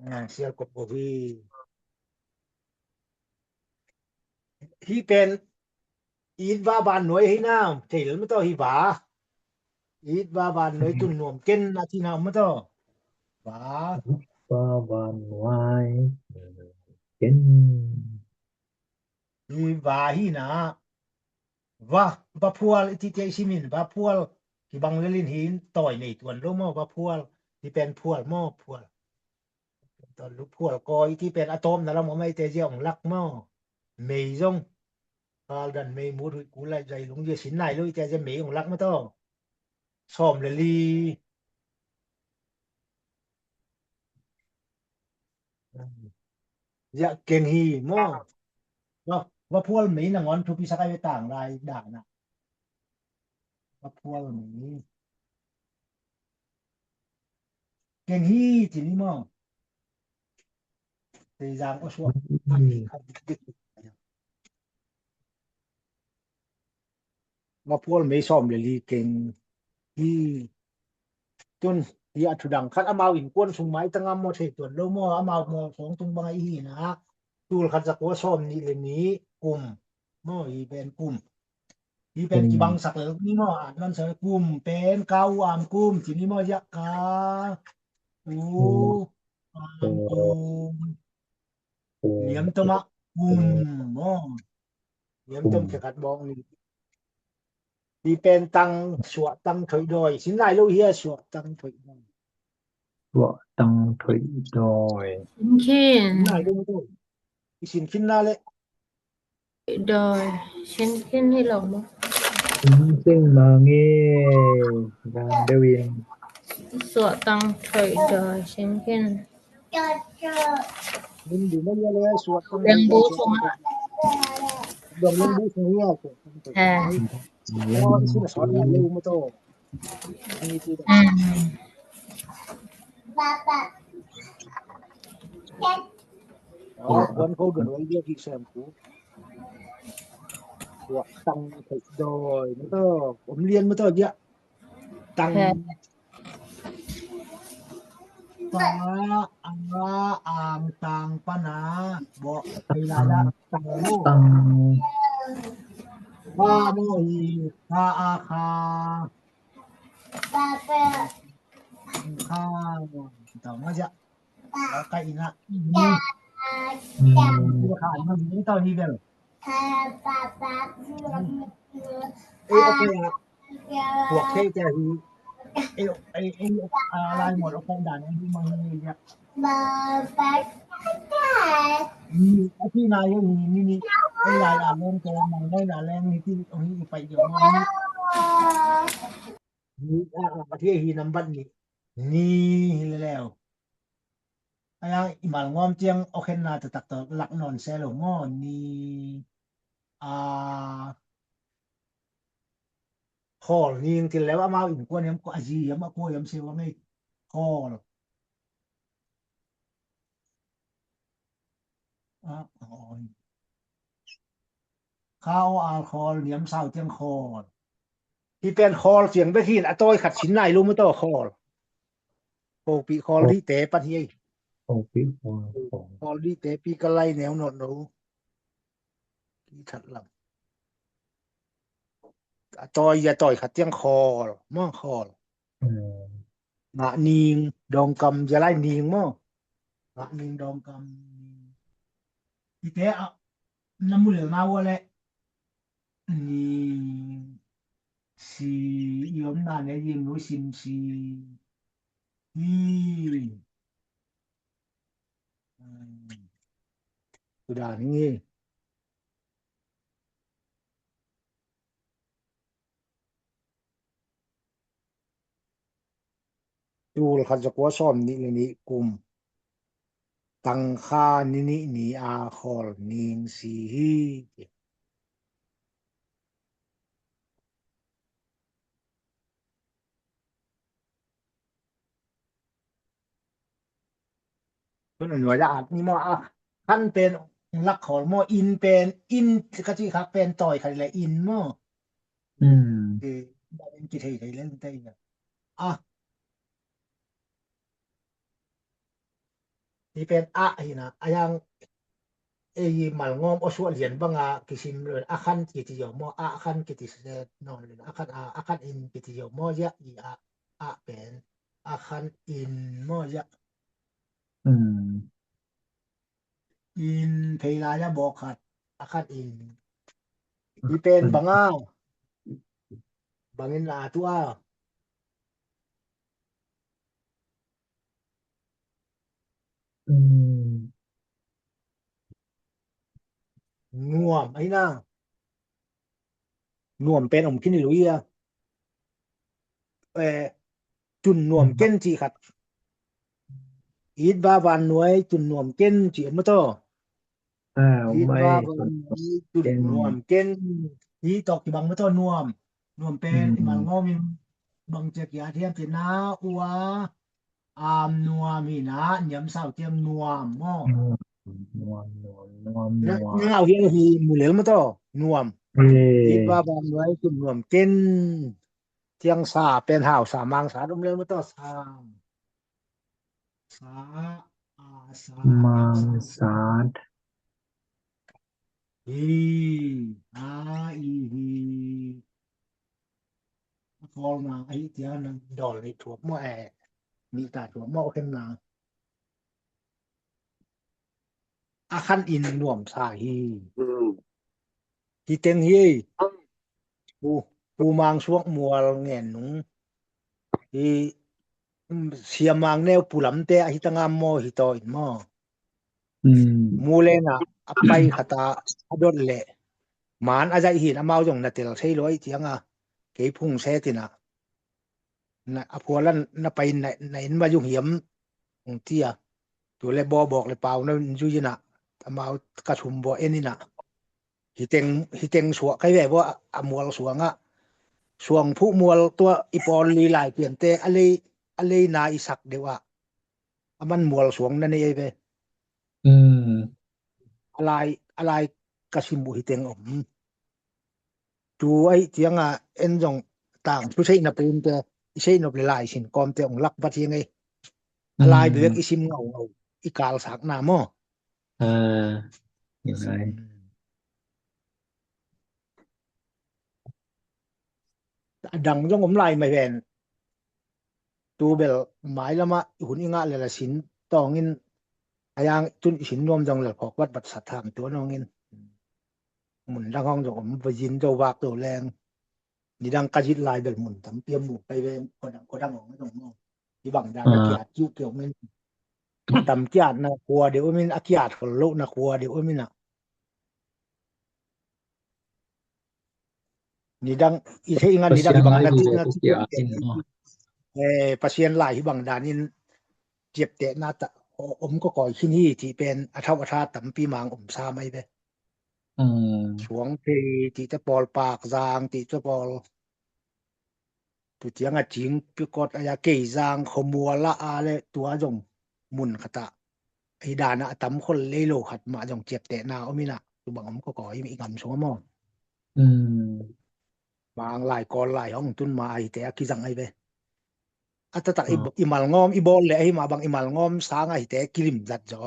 ອາ ເຊຍກອບບໍ່ມີ ຮີເປັນ ອີດວາບານໜວຍ ຮີນາມ ເທລມະໂຕ ຮີບາ ອີດວາບານໜວຍ ຕຸນນວມເກັນ ນາທີນາມະໂຕ ບາ ບາບານໜວຍ ເກັນ ຮີບາ ຮີນາ ວະ ວະພວລ ອິຕິເຕ ອິຊິມິນ ວະພວລ ທີ່ບັງເວລິນຫີນ ຕ່ອຍໃນຕວນລົງມາ ວະພວລ ທີ່ແປນພວລ ມໍພວລ ຕອນລູກພວລ ກໍ ອິຕິແປນອາໂຕມ ນະລະ ມອໄມ້ແຕເຈ ອົງລັກ ມໍ ເມຍົງ ກາລດັນ ເມມູດ ຮຸຍກູ ໄລ ໄລລຸງ ເຢຊິນ ນາຍ ລຸຍ ແຕເຈ ເມອົງລັກ ມາຕໍ່ ຊອມ ລະລີ ຢະເກັງຮີ ມໍ ວະ ວະພວລ ເມ ນະງອນ ທຸພິສະໄກ ໄປຕ່າງລາຍດານະ ວະພວລ ເມ ເກັງຮີ ທີນີ້ ມໍ ເຕຢາງ ໂອຊວ ມາພວລ ເມ ຊອມ ເລລີ ເກັງ ຮີ ຈົນ ຍາທຸດັງ ຄັນອາມາວອິນກວນ ສຸງໄມຕະງາມ ມໍເທຕວນໂລ ມໍອາມາວມໍສອງ ຕຸງບັງໄອຮີນະ ຕູລຄັນສະກົວ ຊອມ ນິເລນີ ກຸມ ມໍ ຮີແປນກຸມ ຮີແປນ ອືມ ກິບັງສັກເລີ ນີ້ ມໍ ອານນັ້ນ ສະກຸມ ເປັນ ກາ ອູ ອາມ ກຸມ ທີນີ້ ມໍ ຍະກາ ອູ ອາມ ກຸມ ລຽມ ຕະມະ ກຸມ ມໍ ລຽມ ຕົມ ເຂັມຂັດ ບອກນີ້ ທີ່ເປັນຕັງ ສວະຕັງ ຖອຍດອຍ ສິນລາຍ ໂລເຮຍ ສວະຕັງ ຖອຍດອຍ ສວະຕັງ ຖອຍດອຍ ສິນເຂັນ ສິນລາຍ ໂລເຮຍ ສິນເຂັນນາເລ ດອຍ ຊິນເຂັນ ໃຫ້ລອງເບິ່ງ ຊິນເຂັນ ມາເງ ບານເດວິນ ສວະຕັງ ຖອຍດອຍ ຊິນເຂັນ ເປັນຢູ່ໃນເຮືອນແລ້ວ ສວດ ເລື່ອງບູຂອງ ເລື່ອງ ເລື່ອງບູຂອງເຮືອ ແທ້ ເອີ ຊິມາສອນເລື່ອງບູມາໂຕ ອືມ ອໍ ຄວນເຂົາເດີນໄວ້ວຽກທີ່ແຊມກູ ສວດ ຕັງ ຖອຍດອຍ ມາໂຕ ຜົມລຽນມາໂຕ ຢະ ຕັງ ແທ້ ປາ ອາ ອາງ ຕັງ ປະນາ ບໍ່ ເວລາລະ ຕັງ ຕັງ ປາ ໂມ ອີ ຄາ ອາ ຄາ ຄາ ຕໍ່ມາຈະ ກະ ກະ ອີ ນະ ອີ ອືມ ຄາ ນະ ມີເຕົ້າ ອີ ເບລ ເອ ໂອ ເຄ ອາ ພວກ ເຄ ຈະ ຮີ ເອ ເອ ເອ ອາ ລາຍໝົດ ໂອ ເຄ ດານ ຮີ ມາ ຮີ ຍະ ມີ ອາ ທີ່ ນາ ຍ ຮີ ມີ ມີ ເອ ລາຍ ອາ ລົງ ໂຕ ມາ ນ້ອຍ ນາ ແລງ ມີ ທີ່ ຮີ ໄປ ດຽວ ມາ ຮີ ອາ ອາ ທີ່ ຮີ ນຳ ບັດ ນີ້ ນີ້ ແລ້ວ ອາ ອີ ມາ ງອມ ຈຽງ ໂອ ເຄນ ນາ ຕະ ຕັກ ຕະ ລັກ ນອນ ແຊ ໂລ ງ ອ ນີ ອາ ຄໍ ນີງ ທີ່ ແລ້ວ ອາ ມາ ອິນ ກວນ ຍຳ ກວ ອາ ຢີ ຍຳ ອາ ໂກ ຍຳ ເຊ ວະ ໄງ ຄໍ ອາ ຄາ ໂອ ອາ ຄໍ ນຽມ ຊາວ ຈຽງ ຄໍ ທີ່ເປັນຄໍ ສຽງ ເບທີນ ອາ ຕ້ອຍ ຂັດ ສິນ ນາຍ ລູ ມາ ໂຕ ຄໍ ໂຄ ປີ ຄໍ ລີ ເຕ ປັດ ເຮຍ ໂຄ ປີ ຄໍ ຄໍ ລີ ເຕ ປີ ກະໄລ ແນວ ນອດ ໂນ ທີ່ ທັດ ລຳ ອາ ຕ້ອຍ ຢາ ຕ້ອຍ ຂັດ ຈຽງ ຄໍ ມາ ຄໍ ອືມ ງະ ນີງ ດອງ ກຳ ຢາ ລາຍ ນີງ ມາ ງະ ນີງ ດອງ ກຳ ອີ ເຕ ອະ ນຳ ມູ ເຫຼືອ ມາ ວະ ແລະ ນີ ຊີ ຍອມ ນາ ແນ ຍິງ ໜູ ຊິມ ຊີ ອີ ອືມ ສຸດາ ນີ້ ຕູ ລະ ຄັນ ສະ ກົວ ຊອມ ນິ ລະ ນິ ກຸມ ຕັງ ຄາ ນິ ນິ ນີ ອາ ຄໍ ນີງ ຊີ ຮີ. ເພິ່ນເອີ້ນວ່າ ອາດມີໝໍ ອາຄັນເປັນຫຼັກຂອງໝໍ ອິນເປັນ ອິນ ກະຊິຄັກເປັນຕອຍຄັນແລະ ອິນໝໍ. ອືມ ເອີ ເປັນກິເທໄທແລນໄທ ອາ ທີ່ເປັນອະ ຫັ້ນນະ ອາ ຢ່າງ ເອ ມາງອມ ອະ ຊວ ລຽນ ບັງ ອາ ກິຊິມ ເລີຍ ອາຄັນ ກິຕິໂຍ ມໍ ອາຄັນ ກິຕິເສດ ນອນ ເລີຍ ອາຄັນ ອາ ອາຄັນ ອິນ ກິຕິໂຍ ມໍ ຍະ ອີ ອະ ອະ ເປັນ ອາຄັນ ອິນ ມໍ ຍະ ອືມ ອິນ ເພລາຍະ ບໍ ຂັດ ອາຄັນ ອິນ ອີເປັນ ບັງ ອາ ບັງ ອິນ ອາ ຕຸ ອາ ອືມ ນວມ ອາ ນາ ນວມເປັນ ອົມ ຄິນ ອີ ລຸຍ ອາ ເອ ຈຸນນວມ ອືມ ເກັນ ຈີ ຂັດ ອີດ ບາ ວານ ນວຍ ຈຸນນວມ ເກັນ ຈີ ເອັມ ມະ ໂຕ ອາ ອີດ ບາ ວານ ນວຍ ຈຸນນວມ ເກັນ ອີ ຕອກ ຈີ ບັງ ມະ ໂຕ ນວມ ນວມເປັນ ອືມ ມາງອມ ບັງ ເຈກ ຍາ ທຽມ ເຈ ນາ ອວ ອາມ ນວມ ຫີ ນາ ຍຳ ສາວ ຕຽມ ນວມ ມໍ ນວມ ນວມ ນວມ ນວມ ນວມ ນວມ ເອົາ ຮຽນ ຮີ ມູ ເລ ມະ ໂຕ ນວມ ເອີ ອີດ ບາ ວານ ນວຍ ຈຸນນວມ ເກັນ ທຽງ ສາ ເປັນ ຫາວ ສາ ມາງ ສາ ດຸມ ເລ ມະ ໂຕ ສາ ສາ ອາ ສາ ມາງ ສາ ສາ ສາ ຮີ ອາ ອີ ຮີ ຄອລ ມາ ອາ ອີ ຕຽ ນະ ດອລ ນີ້ ຖວບ ມໍ ແອ ມີ ຕາ ຖວບ ມໍ ເຂັມ ນາ ອາຄັນ ອິນ ນວມ ສາ ຮີ ອືມ ຮີ ເຕັງ ຮີ ອືມ ປູ ປູ ມາງ ຊວກ ມວລ ແງນ ນຸງ ຮີ ອືມ ເຊຍ ມາງ ແນວ ປູ ລຳ ແຕ ອາ ຮີ ຕະ ງາມ ມໍ ຮີ ຕໍ ອິນ ມໍ ອືມ ມູ ແລ ນະ ອາ ໄປ ຂະຕາ ອາ ດົດ ແລ ມານ ອາ ໃຈ ຫີນ ອາ ມາວ ຢອງ ນະ ເຕັລ ໄຊ ລອຍ ຕຽງ ອາ ເກ ພຸງ ແຊ ຕິ ນະ ນະ ອາ ພົວ ລະ ນະ ໄປ ໃນ ໃນ ມາ ຍຸງ ຫຽມ ອົງ ເຕຍ ໂຕ ແລ ບໍ່ ບອກ ແລ ປາວ ນະ ຢູ ຍ ນະ ອາ ມາວ ກະ ຊຸມ ບໍ່ ເອັນ ນີ້ ນະ ຮີ ເຕັງ ຮີ ເຕັງ ສວ ໄຄ ແວ່ ບໍ່ ອາ ມວລ ສວງ ອະ ສວງ ຜູ້ ມວລ ຕົວ ອີ ປອນ ລີ ຫຼາຍ ປ່ຽນ ແຕ່ ອາ ເລ ອາ ເລ ນາ ອີ ສັກ ເດ ອະ ອາ ມັນ ມວລ ສວງ ນັ້ນ ເອ ເວ ອືມ ອາ ລາຍ ອາ ລາຍ ກະ ຊິມ ບູ ຮີ ເຕັງ ອືມ ຈູ ໄອ ຕຽງ ອາ ເອັນ ຢອງ ຕ່າງ ຊຸ ໄຊ ນະ ປູນ ແຕ່ ອີ ໄຊ ນົບ ຫຼາຍໆ ຊິນ ກອມ ແຕ່ ອົງ ລັກ ບັດ ເຮ ໄງ ອາ ລາຍ ເບກ ອືມ ອີ ຊິມ ເງົາ ເງົາ ອີ ກາລ ສາກ ນາ ມໍ ເອີ ອາ ດັງ ຢອງ ອົມ ລາຍ ໄມ ແວ່ນ ຕູ ເບລ ມາຍ ລະ ມະ ຫຸນ ອີ ງະ ແລ ລະ ຊິນ ຕອງ ອິນ ອາ ຢາງ ຈຸນ ອີ ຊິນ ນວມ ຢອງ ແລ ພອກ ວັດ ບັດ ສັດ ທາງ ຕົວ ນອງ ອິນ ໝຸນ ດັງ ຫ້ອງ ຢອງ ອົມ ປະ ຢິນ ໂຈ ວາກ ໂຕ ແລງ ນິດັງກະຢິດລາຍເດີນໝຸນຕຳປຽມໝູໄປແວມ ກໍດັງກໍດັງອອກມາຕ້ອງມອງ ທີ່ບັງດານອາກຽດ ຄິ້ວກຽວເມັນ ຕຳກຽດນະຄົວເດໂອມິນ ອາກຽດກໍໂລນະຄົວເດໂອມິນນະ ນິດັງ ອີເທອີງານນິດັງ ບັງນາຕິນາຕິ ເອີ ປະຊຽນຫຼາຍທີ່ບັງດານນິນ ເຈັບແຕະນາຕະ ອົມກໍກອຍຄິນຮີທີ່ເປັນອະເທົາອະທາດຕຳປີມາງອົມຊາໄມເວ ອືມ ສວງເພ ຕິຕະປອລ ປາກຈາງ ຕິຕະປອລ ຕຸຈຽງອາຈິງ ປິກອດອາຍາເກຍຈາງ ຂະມົວລະອາ ແລະ ຕົວຈົງມຸນຄະຕະ ອາຫິດານະ ອາຕຳຄົນເລໂລ ຂັດມະ ຈົງຈຽບແຕະນາ ໂອມິນະ ຕຸບັງອຳກໍກໍ ອີກອຳສົງອະໝໍ ອືມ ບາງຫຼາຍກອນຫຼາຍຫ້ອງ ຕຸນມາ ອາຫິແຕະ ອາກິຈັງ ອາຫິເວ ອາຕະຕະ ອືມ ອີ ອີມາລງອມ ອີບອນແລະ ອາຫິມາ ບັງອີມາລງອມ ສາງ ອາຫິແຕະ ກິລິມຈັດຈໍ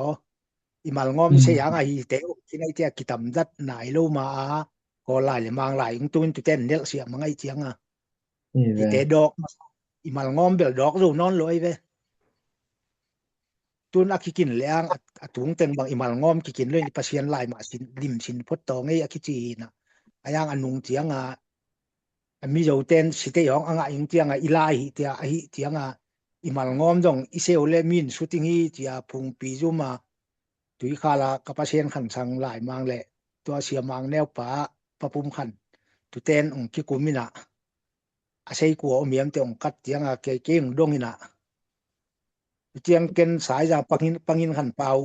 ອີມາລງອມ ອືມ ເຊຍາງ ອາຫິແຕະ ໂອ ກິນ ອາຫິແຕະ ກິຕຳຈັດ ນາຍໂລມາ ອາ ກໍຫຼາຍ ແລະ ມາງຫຼາຍ ຕຸນຕຸແຕນ ເນລ ເສຍ ມາງ ອາຫິຈຽງ ອາ ອີເວ ອີແຕະ ດອກ ອີມາລງອມ ເບລ ດອກ ໂລນອນ ໂລ ອາຫິເວ ຕຸນ ອາກິກິນ ແລະ ອາ ອາຕຸງແຕ່ງ ບັງອີມາລງອມ ກິກິນ ເລີຍ ປະຊຽນຫຼາຍ ມາຊິນ ລິມຊິນ ພົດຕອງ ເອ ອາກິຈີນະ ອາຍາງ ອານຸງ ຈຽງ ອາ ອາມິໂຈແຕນ ຊິເຕຍອງ ອາງະ ອິງ ຈຽງ ອາ ອີລາຍ ຫິເຕຍ ອາຫິ ຈຽງ ອາ ອີມາລງອມ ດອງ ອີເຊວ ແລະ ມິນ ສຸຕິງ ຮີ ຈຽ ພຸງ ປີ ຢຸມາ ຕຸຍຄາລາ ກະປະເຊນ ຂັນສັງ ຫຼາຍມາງ ແລະ ຕົວເສຍມາງ ແນວປາ ປະປຸມຂັນ ຕຸແຕນ ອົງ ກິກຸມມິນະ ອາໄຊກົວ ອມ ຫຽມ ແຕ່ອົງ ກັດ ຈຽງ ອາ ເກ ເກງ ດົງ ຫິນະ ຈຽງ ເກັນ ສາຍ ຈາງ ປັງ ຫິນ ປັງ ຫິນ ຂັນ ປາວ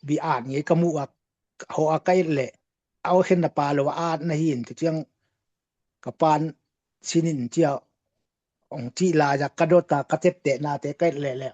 ບີອາດ ເງ ກະມຸ ອາ ຫໍ ອາ ໄກ ແລະ ເອົາ ເຂັນ ນະ ປາ ລະ ວະ ອາດ ນະ ຫີນ ຈຽງ ກະປານ ຊິນິນ ຈຽ ອົງ ຈິລາ ຈາ ກະໂດດ ຕາ ກະເຈັບ ແຕະ ນາ ແຕະ ໄກ ແລະ ແລະ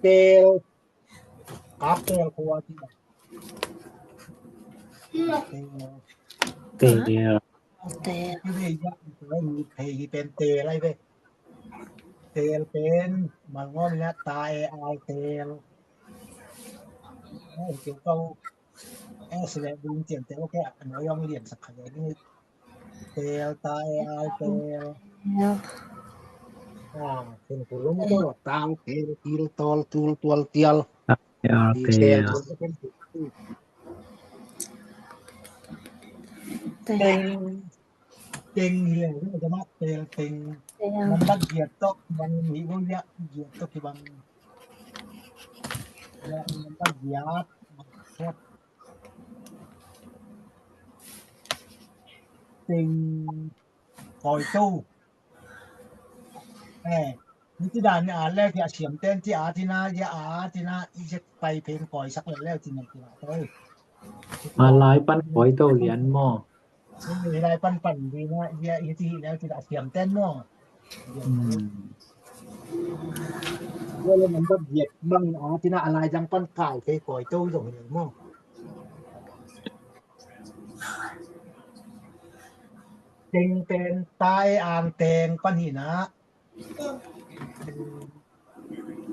ເຕວ ກັບເຕວຄົວທີ່ ເຕວ ເຕວ ເຕວ ເຕວເປັນເຕວໄດ້ເວີຍ ເຕວເປັນ ມັນງອນລະ ຕາແອອາວ ເຕວ ເອີ ເຈົ້າ ແອສແລະ ເບິ່ງຈຽນແຕ່ວ່າແກອັນວ່າຍອງລຽນສັກຂະແຍງນີ້ ເຕວ ຕາແອອາວ ເຕວ ອ່າ ເປັນຜູ້ລົງໂທດ ຕາວ ເຕວ ຕີລ ຕອລ ຕູລ ຕວລ ຕຽວ ຕາແອອາວ ເຕວ ເຕງ ເຕັງເຮລະຈະມາເຕລເຕັງ ເຕັງ ມັນບັກຢຽດຕົກ ມັນມີບໍ່ຢະຢຽດຕົກທີ່ບັງ ຢະມັນບັກຢາດ ເຕັງ ກອຍຕູ້ ແອ ນິຕິດານອານແລ້ວທີ່ອາສຽມແຕນທີ່ອາທີ່ນາ ຢະອາທີ່ນາ ອີຈະໄປເພງກອຍສັກແລ້ວທີ່ນາທີ່ລາໂຕຍ ອາລາຍປັນກອຍໂຕລຽນໝໍ ເອີ ລາຍປັນປັນດີນະ ເອີ ອີທີ່ແລ້ວທີ່ອາສຽມແຕນໝໍ ອືມ ເວລາມັນບັດຢຽດບັງອາທີ່ນາອາລາຍຈັ່ງປັນກາຍເພກອຍໂຕລຽນໝໍ ເຕັງແຕນຕາຍອາງແຕງປັນຫີນະ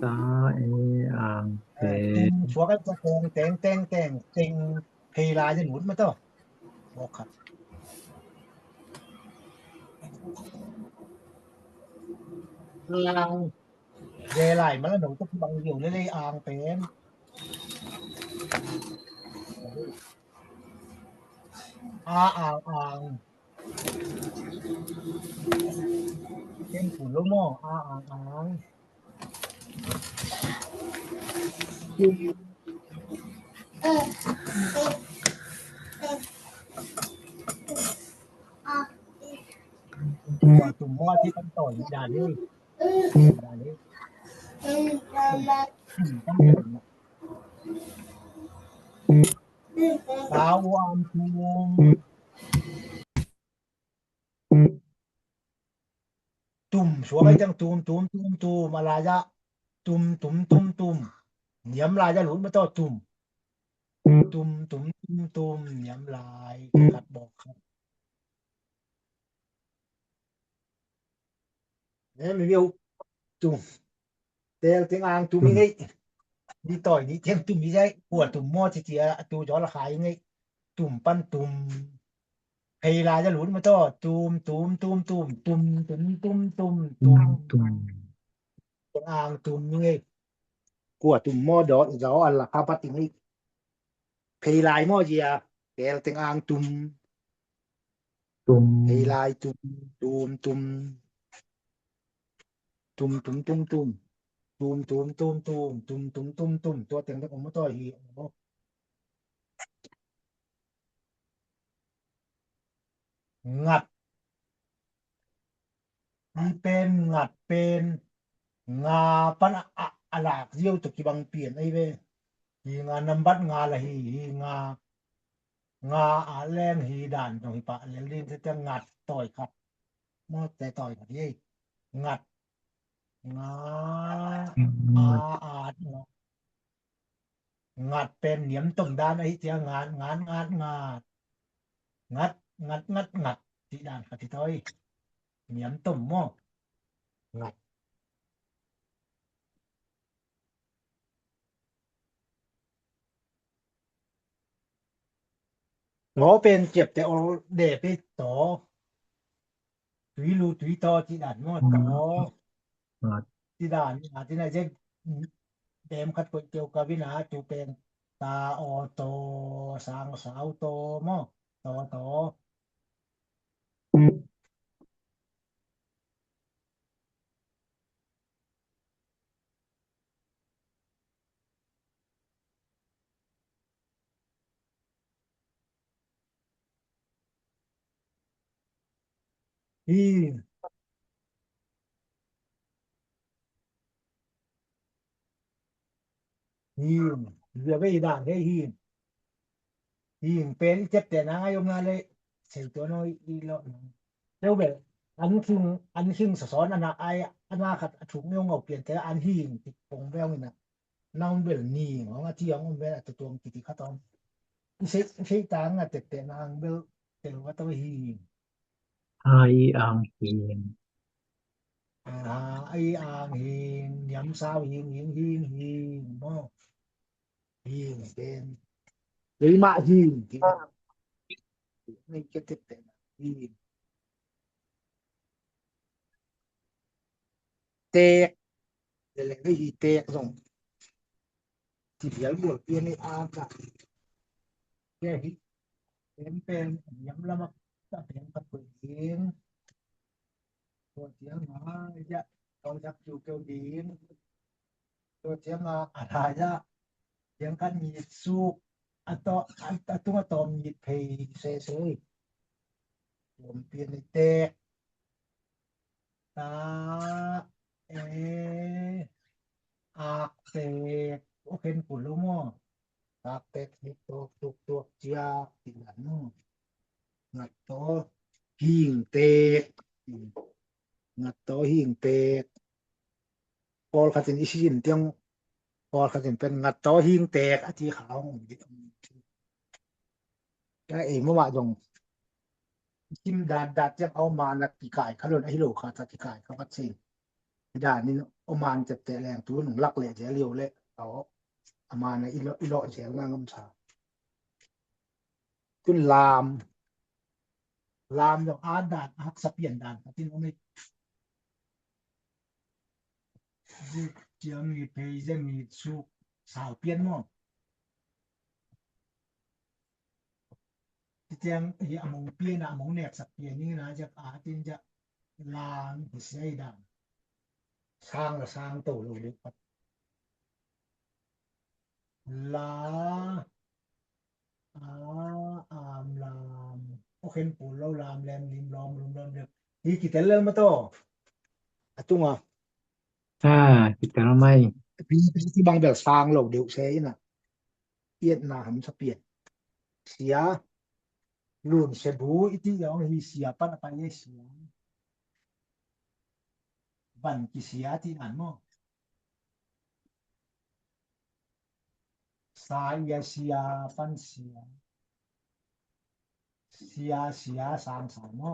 ຕາເອອາງເຕ ເອີ ເຕັງ ສວກກັນຈະແຕງ ແຕງ ແຕງ ແຕງ ເຕັງ ເພລາຈະຫຼຸດມາຕໍ່ ບໍ່ຄັບ ອາງ ເວລາຍມາແລ້ວ ໜູຕົກບັງດຽວເລີຍ ອາງເປັນ ອາ ອາງ ອາງ ເປັນຜູ້ລົງໝໍ ອາ ອາງ ອາງ ປະຕູໝໍທີ່ເປັນຕໍ່ອີກດ້ານໜຶ່ງ ດ້ານນີ້ ສາວອາມຕູມ ຕຸ່ມ ສວມໃຫ້ຈັ່ງ ຕູມ ຕູມ ຕູມ ຕຸ່ມ ອາລາຍະ ຕຸ່ມ ຕຸມ ຕຸ່ມ ຕຸ່ມ ນຽມລາຍະ ຫຼຸດມາຕໍ່ ຕຸ່ມ ຕຸ່ມ ຕຸ່ມ ຕຸ່ມ ນຽມລາຍ ຄັດບໍ່ຄັດ ເອີ ມີວິວ ຕຸ່ມ ເຕວເຕັງອາງ ຕຸ່ມ ອືມ ອີກ ນີ້ຕ່ອຍນີ້ ເຕັງ ຕຸ່ມ ອີກໄດ້ ກວດ ຕຸ່ມ ມໍ ຊິເຈຍ ຕູ ຈອ ລະ ຄາ ອີກ ຕຸ່ມ ປັນ ຕຸ່ມ ເພລາຈະຫຼຸດມາຕໍ່ ຕຸ່ມ ຕຸມ ຕຸ່ມ ຕຸ່ມ ຕຸ່ມ ຕຸມ ຕຸ່ມ ຕຸ່ມ ຕຸ່ມ ຕຸ່ມ ເຕັງອາງ ຕຸ່ມ ນີ້ ກວດ ຕຸ່ມ ມໍ ດອ ດອ ອັນ ລະ ຄາ ປັດ ອີກ ເພລາຍ ມໍ ເຈຍ ແກ ເຕັງອາງ ຕຸ່ມ ຕຸມ ເຮີຍ ລາຍຕຸມ ຕຸມ ຕຸມ ຕຸມ ຕຸມ ຕຸມ ຕຸມ ຕຸມ ຕຸມ ຕຸມ ຕຸມ ຕຸມ ຕຸມ ຕຸມ ຕຸມ ຕຸມ ຕົວເຕັງເລັກອອກມາຕໍ່ ຮີ ອອກມາ. ງັດ ມີເປັນ ງັດເປັນ ງາ ປັນ ອະ ອະ ອາ ລາກ ຢຽວ ຕົກ ກິ ບັງ ປຽນ ໄອ ເວ ຮີ ງາ ນຳ ບັດ ງາ ລະ ຮີ ຮີ ງາ ງາ ອາ ແລງ ຮີ ດານ ຕ້ອງ ຮີ ປະ ແລງ ລີນ ແຕ່ ງັດ ຕ່ອຍ ຂັດ ມາ ແຕ່ ຕ່ອຍ ຂັດ ເດ ງັດ ງາ ອາ ອາດ ງາ ງັດເປັນ ໜຽມ ຕົ້ມ ດານ ອາ ອິ ເຈຍ ງາດ ງານ ງາດ ງາດ ງັດ ງັດ ງັດ ງັດ ຕິ ດານ ຂັດ ຕິ ຕ່ອຍ ໜຽມ ຕົ້ມ ມໍ ງັດ ງໍເປັນ ເຈັບ ແຕ່ ອໍ ແດ່ ເປ ຕໍ ຕຸຍ ລູ ຕຸຍ ຕໍ ຕິ ດານ ມໍ ຕໍ ອືມ ຕິ ດານ ອາ ຕິ ນາ ເຈັບ ແປມ ຂັດ ກົດ ເກວ ກາ ວິນາ ຕູ ແປງ ຕາ ອໍ ໂຕ ສາງ ສາວ ໂຕ ມໍ ຕໍ ຕໍ. ຮີ ຮີ ເຫຼືອໄວ້ອີກດ້ານເດ້ ຮີ ຮີ ເປັນ ເຈັບ ແຕ່ ນາງ ອາ ຍົມ ນາ ເລີຍ ໃສ່ ຕົວ ນ້ອຍ ອີ ເລາະ ແລ້ວ ແບບ ອັນ ຄິງ ອັນ ຄິງ ສະ ສອນ ອັນ ນາ ອາ ອັນ ນາ ຂັດ ອະ ທຸກ ເມວ ເງົາ ປ່ຽນ ແຕ່ ອັນ ຮີ ຕິ ປົງ ແວວ ນີ້ນະ ນຳ ເວລ ນີ ຂອງ ອາ ທີ ຂອງ ແວ ອາ ຕະ ຕວງ ກິ ຕິ ຂະ ຕອງ ອີ ເຊ ເຊ ຕາງ ອາ ແຕ່ ແຕ່ ນາງ ເວລ ເຕ ວະ ຕະ ວະ ຮີ ອາ ອີ ອາງ ຮີ ອາ ອາ ອີ ອາງ ຮີ ນຽມ ຊາວ ຮີ ຮີ ຮີ ຮີ ມໍ ຮີ ເປັນ ເລີຍ ມະ ຮີ ນ ເຈັດ ເຈັດ ແປດ ຮີ ແຕກ ເລີຍ ເລີຍ ຮີ ແຕກ ສອງ ທີ່ ເປັນ ບວກ ເປັນ ອາ ກະ ແກ ຮີ ເປັນ ເປັນ ນຽມ ລະ ມະ ຕະ ເປັນ ກະ ເປີດ ເອງ ຕົວ ຈຽງ ມາ ຍະ ເກົາ ຈັກ ຢູ່ ເກົາ ດີ ຕົວ ຈຽງ ມາ ອາ ທາ ຍະ ຈຽງ ຄັນ ມີ ສຸກ ອະ ຕອ ອະ ອະ ຕຸງ ອະ ຕອມ ມີ ເພ ເຊ ເຊ ໂອມ ປ່ຽນ ໃນ ແຕກ ຕາ ເອ ອາກ ເຕກ ໂອ ເຫັນ ປຸ ໂລ ມໍ ຕາກ ແຕກ ເຮັດ ຕອກ ຕຸກ ຕວກ ຈຽກ ຕິ ລະ ໂນ ງັດ ໂຕ ຫິງ ເຕກ ງັດ ໂຕ ຫິງ ເຕກ ປອລ ຄະຕິນ ອີ ຊິນ ຕຽງ ປອລ ຄະຕິນ ເປັນ ງັດ ໂຕ ຫິງ ແຕກ ອາ ທີ ຂາວ ແຕ່ ເອ ມະ ວະ ຢອງ ຄິມ ດາດ ດາດ ຈຽງ ເອົາ ມາ ນັກ ກິກາຍ ຄະ ໂລນ ອາ ຮິ ໂລ ຄາ ຕາ ກິກາຍ ຄະ ວັດ ເຊ ດາ ນິ ເອົາ ມານ ແຕະ ແຕະ ແລງ ຕູ ໜຶ່ງ ລັກ ແລ ແຈ ລຽວ ແລ ເອົາ ອາ ມານ ນະ ອີ ເລາະ ອີ ເລາະ ແຈ ງາມ ງາມ ຊາ ຂຶ້ນ ລາມ ລາມ ດອກ ອາດ ດາດ ຮັກ ສະ ປ່ຽນ ດານ ກະ ຕິນ ໂອ ເມ ຈຽມ ມີ ເພ ຈະ ມີ ສຸກ ສາວ ປ່ຽນ ໝໍ ຈຽງ ອາ ມອງ ປ່ຽນ ອາ ມອງ ແນກ ສະ ປ່ຽນ ນີ້ ນະ ຈະ ອາ ຕິນ ຈະ ລາງ ເສຍ ດານ ສ້າງ ລະ ສ້າງ ໂຕ ໂລ ເລັກ ລາ ອາ ອາມ ລາມ ໂອ ເຂັນ ປູ ເລົ່າ ລາມ ແລມ ລິມ ລອມ ລຸມ ລອມ ເດັກ ຮີ ກິເຕັນ ເລີ ມາ ໂຕ ອາ ຕຸງ ອາ ອາ ກິເຕັນ ມາ ໄມ ພີ ພີ ທີ່ ບັງ ແບບ ສ້າງ ໂລ ເດັກ ເສຍ ນະ ອຽດ ນາ ຫຳ ສະ ປ່ຽນ ເສຍ ລຸນ ເຊ ບູ ອີ ຕິ ຢອງ ຮີ ເສຍ ປັນ ອາ ປາ ເຍ ເສຍ ບັນ ກິ ເສຍ ທີ່ ອັນ ມໍ ສາ ເອຍ ເຊຍ ປັນ ເສຍ ເສຍ ເສຍ ສາງ ສາ ມໍ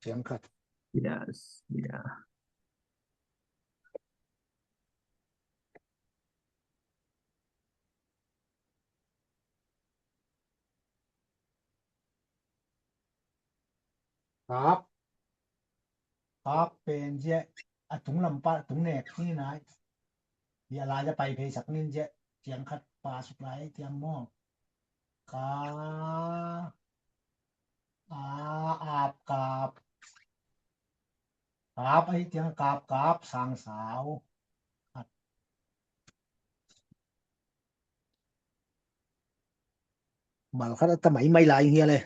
ສຽງ ຄັດ ເສຍ ເສຍ ຄັບ ຄັບ ເປັນ ເຈ ອະ ຕຸງ ລຳ ປະ ຕຸງ ແນກ ນີ້ ນາຍ ເວລາ ຈະ ໄປ ເພ ສັກ ນິນ ເຈ ຈຽງ ຄັດ ປາ ສຸກ ຫຼາຍ ຕຽມ ໝໍ ຄັບ ກັບ ໄອ້ຕຽງ ກັບ ກັບ ຊ້າງສາວ ບັນຄັດອາດຕະໄມໄມ້ລາຍເຮຍເລີຍ.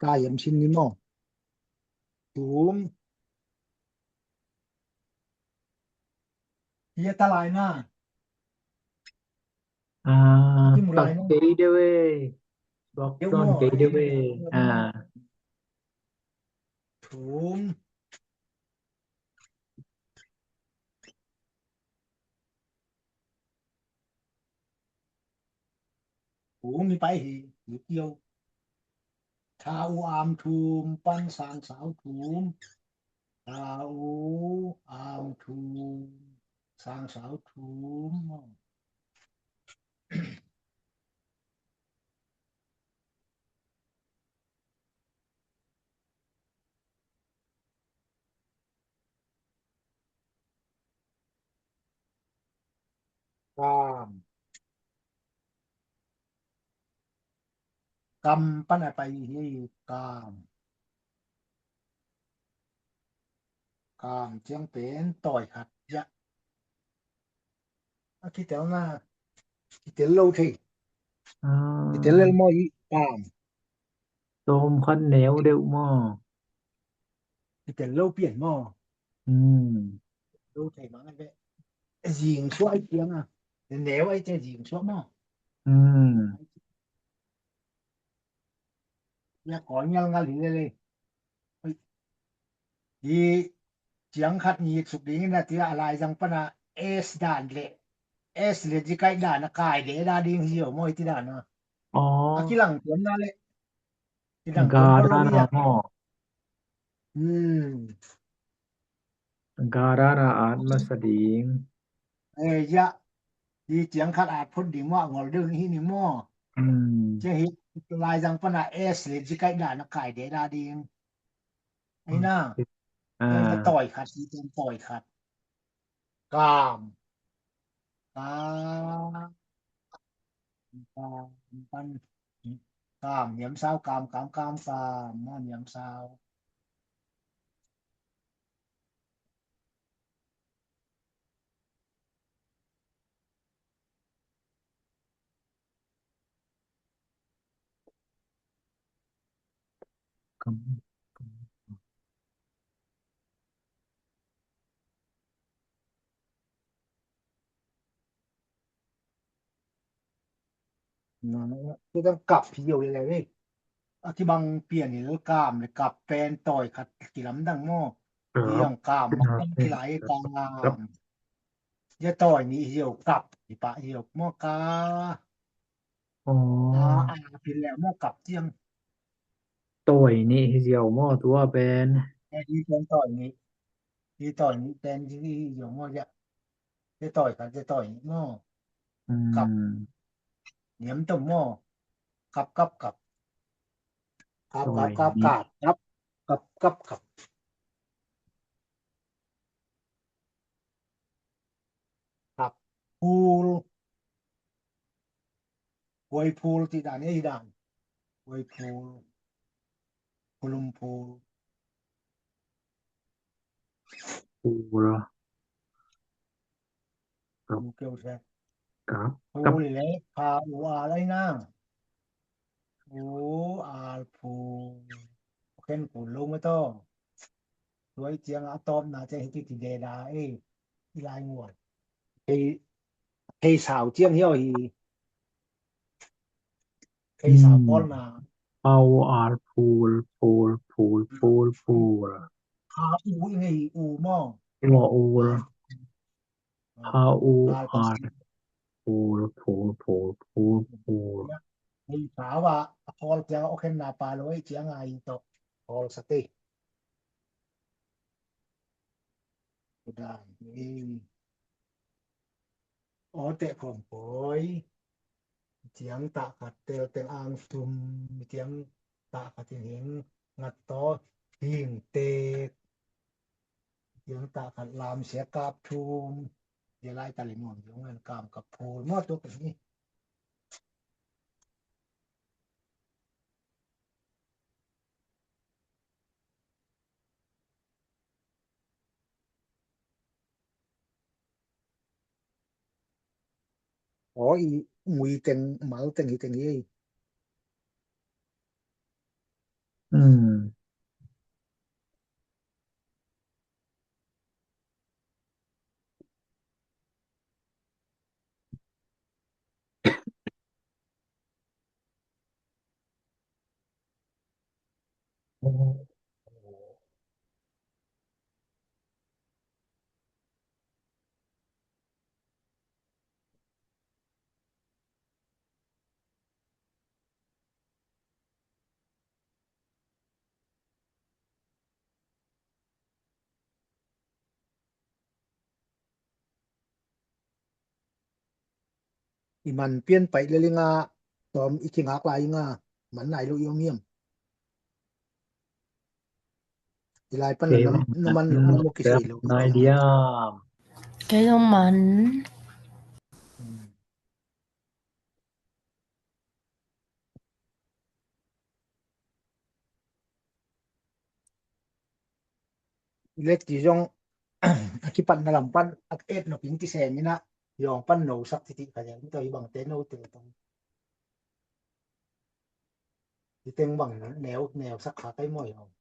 ກາຍຳຊິນນີ້ໝໍ ຕູມ ເຮຍຕະລາຍນາ ອ່າ ຕອນເກເດເວ ບອກຕອນເກເດເວ ອ່າ ທຸມ ໂອ ມີໄປເຮ ມີກ່ຽວ ທາອູອາມທຸມ ປັນຊ້າງສາວທຸມ ທາອູອາມທຸມ ຊ້າງສາວທຸມ. ກາມ ກຳປະນາໄປເຮ ກາມ ກາມ ຈຽງເປັນ ຕ່ອຍຂັດ ຍະ ອາ ຄິເຕັນນາ ຄິເຕັນໂລເທ ອ່າ ຄິເຕັນເລມໍ ອີກາມ ໂຕມຄັນແນວເດວມໍ ຄິເຕັນໂລປ່ຽນໝໍ ອືມ ໂລເທມາໄດ້ ຍິງຊ່ວຍຈຽງອະ ແນວໄອ້ຈະຍິງຊ່ວຍໝໍ ອືມ ຍາກອຍາງານເລີຍ ອີ ຈຽງຂັດ ຍິງສຸກດີນະ ຕິລະອາລາຍຈັ່ງປະນາ ເອສດານເລ ເອສເລຈິໄກດານະ ກາຍເດດາດິງ ເຫ່ຽວມອຍຕິດານະ ອໍ ອາກິລັງຕົນນະເລ ກາດານະ ອືມ ກາດານະ ອາດມາສະດີງ ເອ ຍະ ດີຈຽງຂັດອາດພົດດີມອງອລເດີງ ອີນີ້ມອ ອືມ ຈະເຮັດລາຍຈັ່ງປະນາ ເອສເລຈິໄກດານະ ກາຍເດດາດີງ ໄອ້ນາ ອືມ ອ່າ ເອີ ມາຕ່ອຍຂັດ ດີຈຽງຕ່ອຍຂັດ ກາມ ກາ ກາມ ປັນ ກາມ ຍາມເຊົ້າ ກາມ ກາມ ກາມ ກາມ ມອນ ຍາມເຊົ້າ. ນັ້ນແຫຼະ ຄືຕ້ອງກັບທີດຽວເລີຍເດ້ ອາ ທີ່ບັງປ່ຽນນີ້ ກາມ ກັບ ແປນ ຕ່ອຍ ຂັດ ກິລຳດັງໝໍ ອ່າ ທີ່ຍັງກາມ ອ່າ ມັນຕ້ອງກິລາຍ ອ່າ ກາມ ຢ່າ ຕ່ອຍ ນີ້ ຫຽວ ກັບ ປະ ຫຽວ ໝໍ ກາ ອໍ ອາ ອາ ເປັນແລ້ວ ໝໍ ກັບ ຈຽງ ຕ່ອຍ ນີ້ ຫຽວ ໝໍ ຕົວ ແປນ ແປນ ນີ້ ແປນ ຕ່ອຍ ນີ້ ທີ່ ຕ່ອຍ ນີ້ ແປນ ທີ່ ຫຽວ ໝໍ ຢ່າ ຈະຕ່ອຍກັນ ຈະຕ່ອຍ ເນາະ ອືມ ກັບ ນຽມຕົມ ເນາະ ກັບ ກັບ ກັບ ກັບ ກັບ ກັບ ກັບ ກັບ ກັບ ກັບ ກັບ ພູລ ຫ້ວຍພູລ ຕິດດານ ເອີ ດານ ຫ້ວຍພູລ ພູລົມພູລ ພູລ ກັບ ພູເກີວແຊ ກັບ ພູ ກັບ ນີ້ແຫຼະ ພາ ອູ ອາ ໄລນາ ອູ ອາ ພູ ເຄນ ປູ ລົງມາຕໍ່ ສວຍຈຽງ ອາ ຕອບ ນາ ຈະ ເຮັດ ທີ່ ເດດາ ເອ ທີ່ ລາຍງວດ ເພ ເພ ສາວ ຈຽງ ຮຽວ ຮີ ເພ ສາວ ອືມ ປ້ອນ ນາ ເປົາ ອາ ພູລ ພູລ ພູລ ພູລ ພູລ ພາ ອູ ອີ ອູ ມໍ ມໍ ອູ ອາ ພາ ອູ ອາ ອາ ພູລ ພູລ ພູລ ພູລ ພູລ ເພ ສາວ ອາ ອາ ພອລ ຈຽງ ໂອເຄນ ນາ ປາ ໂລຍ ຈຽງ ອາ ອີ ໂຕ ພອລ ສະຕິ ດານ ເອ ອໍ ແຕະ ຂອງ ໂປຍ ຈຽງ ຕະ ຂັດ ເຕວ ແຕງ ອາງ ຊຸມ ຈຽງ ຕະ ຂັດ ເຮັງ ງັດ ຕໍ ຫິງ ເຕກ ຈຽງ ຕະ ຂັດ ລາມ ເສຍ ກາບ ທຸມ Dia lai ta le nuam jong an kam ka phul mo to ka ni. Oi, ngui teng, mau teng hi teng hi. Hm. I man pian pai le li nga, tom i ki ngak lai nga, man nai lo i ong hiam. I lai pan na, na man, na mo ki sei lo. Nai diam. Ke lo man. Let ti jong a ki pan na lam pan a et no pin ti sen ni na, yong pan no sak ti ti ka ya to i bang te no te to. Ti teng bang neo, neo sak kha kai mo yong.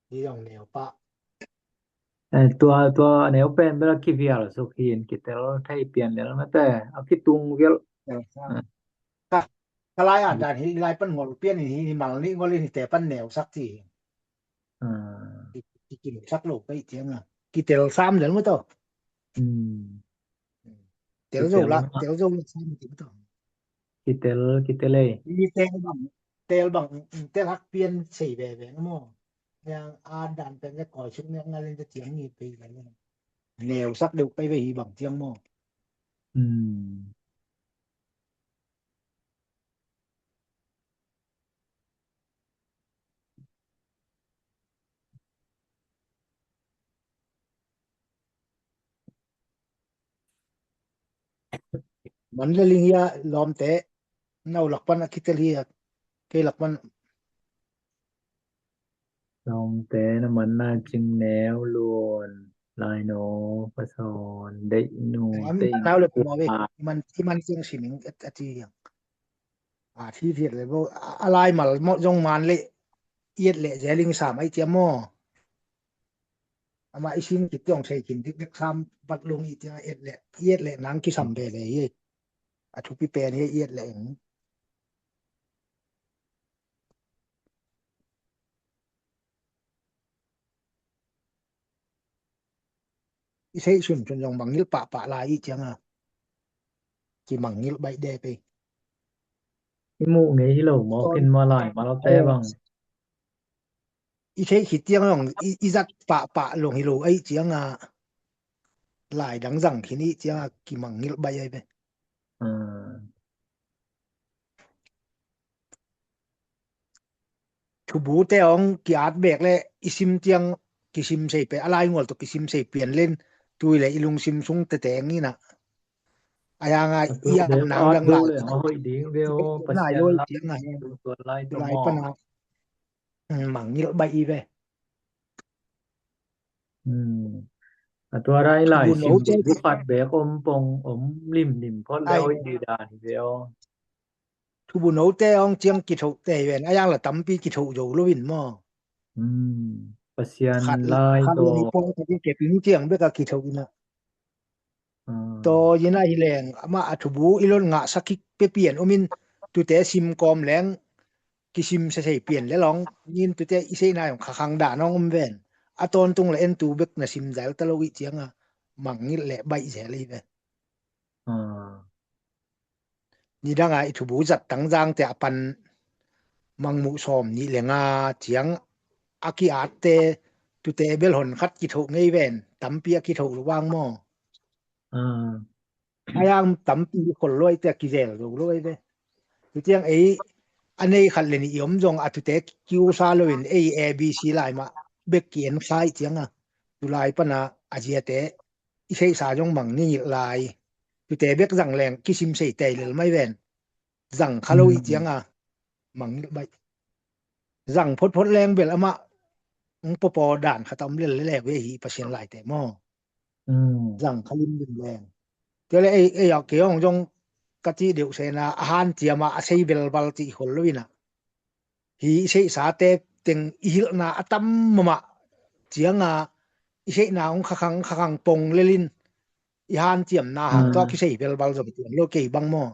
Ti jong neo pa. ເອີ ຕົວ ຕົວແນວແປນເວລາຂີ້ວຽວສຸກຫີນ ຂີ້ແຕ່ລໄທປ່ຽນແລ້ວ ມາແຕ່ເອົາຂີ້ຕຸງວຽວ ກະ ກະຫຼາຍອາດດານ ເຮັດຫຼາຍປັນຫົວປ່ຽນ ນີ້ ນີ້ມັນນີ້ ງົວເລີຍ ແຕ່ປັນແນວສັກທີ ອ່າ ກິນສັກໂລກໄປທຽງ ອາ ກິເຕລສາມເດືອນມື້ໂຕ ອືມ ເຕລໂຊລະ ເຕລໂຊລະສາມ ກິເຕລ ກິເຕເລ ມີແຕ່ບາງ ແຕ່ບາງ ແຕ່ລັກປ່ຽນໃສ່ແວແວງໝໍ ຢ່າງອາດດານແປນຈະກອຍຊຸກແນວງານເລນຈະທຽງນີ້ໄປແລ້ວ ແນວສັກເດວໄປໄວ້ບາງທຽງໝໍ ອືມ. ມັນລະລິງຍາລອມແຕະ ເນົາຫຼັກປັນອາຄິດຕະເລຍ ເກຫຼັກມັນ ລອມແຕະນຳມັນນາຈຶ່ງແນວລວນ ລາຍໂນ ປະສອນ ໄດໂນ ເຕັງ ເອົາເລີຍ ເອົາເລີຍ ມັນ ທີ່ມັນເຊິ່ງຊິມິງ ອາ ອາ ອາ ອາທິເທດເລີຍບໍ່ ອາ ອາລາຍມາເມາະຈົ່ງມານເລ ອຽດເລແຈລິງສາມໄອຕຽມມໍ ອາມາອີຊິງກິດຈອງໃສ່ກິນທິກເລັກສາມບັດລົງອີຕຽງອຽດເລ ອຽດເລນາງກິສຳເບເລ ອາທຸປິແປນເຮ ອຽດເລ Isei sun chun jong mangngilh pahpah lai i chiang a. Kimangngilh baih de pei. I muh ngei hilo maw, kin ma lai ma lo te bang. Isei khit chiang jong i, i zat pahpah long hilo ai chiang a. Lai dang zang khin i chiang a kimangngilh baih ai pei. Thubu te ong ki at bek le i sim tiang ki sim sei pe a lai ngol to ki sim sei pian len tui le i lung sim sung te teng ni na. A yang a i at nang dang lai. Hoi ding veo Pasian lai tiang a. Lai pana. Mangngilh baih i ve. A tua rai lai sim bu phat bek om pong om lim lim phot le hoi di dan veo. Thubu no te ong chiang ki tho te ven a yang la tampi ki tho jo lo vin mo. Pasian lai to. Khat ni pong te ke ping chiang bek a ki tho ina. To ina hi leng ama a thubu i lon nga sakik pe pian omin tu te sim kom leng ki sim se sei pian le long nin tu te i sei na yong kha khang da nong om ven. A ton tung le en tu bek na sim dal ta lo i chiang a mangngilh le baih se le ve. Ni dang a i thubu zat tang jang te a pan mangmu som ni le nga chiang a ki at te tu te bel hon khat ki tho ngei ven tampi a ki tho lo wang mo. A yang tampi khol loi te ki zel lo loi ve. Tu chiang ei a nei khat le ni i om jong a tu te ki u sa lo in ei a b c lai ma bek ki en khai chiang a tu lai pana a zia te iseih sa jong mang ni lai. Tu te bek zang leng kisim sei tei lel mai ven. Zang kha lo i chiang a. Mang ni bai. Zang phot phot leng bel ama. Ng popo dan kha tam lel le ve hi Pasian lai te mo. Zang kha lim lim leng. Te le ei ei a ke ong jong ka ti deu se na a han chiam a a sei bel bal ti khol lo ina. Hi iseih sa te teng ihilna a tam mama chiang a iseihna ong kha khang kha khang pong lelin i han chiamna hang to kisei bel bal jong tuan lo kei bang mo.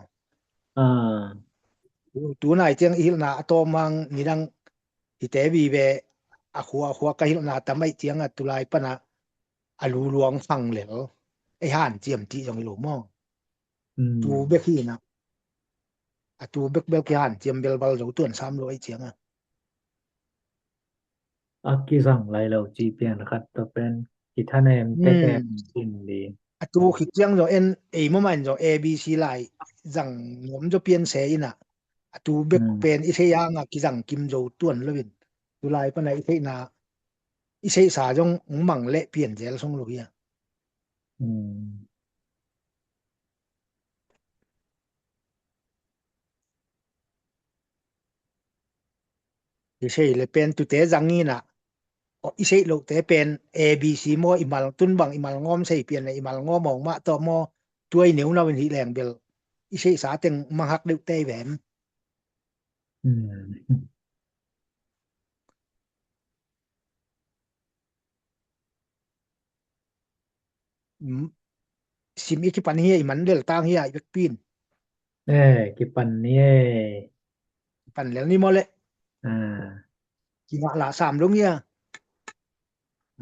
Tu nai chiang ihilna a to mang ni dang hi te bi ve a khua a khua ka hilna ta mai chiang a tu lai pana a lu luang khang lel. Ei han chiam ti jong lo mo. Tu bek hi na. A tu bek bel ki han chiam bel bal zo tuan sam lo ei chiang a. A ki zang lai lo chi pian khat to pen ki tha nem te te sin li. A tu ki chiang zo en ei mo man zo A B C lai zang nom zo pian se ina. A tu bek pen i se yang a ki zang kim zo tuan lo vin. Tu lai pana i se na i se sa jong mang le pian zel song lo ya. I sei le pen tu te zang ina. O i sei lo te pen A B C mo i mal tun bang i mal ngom sei pian i mal ngom ong ma to mo tuai neu na wen hi leng bel. I sei sa teng mang hak deu te vem. Sim i ki pan hi i man del tang hi i bek pin. E ki pan ni e. Pan lel ni mo le. A ki nga la sam dong ia.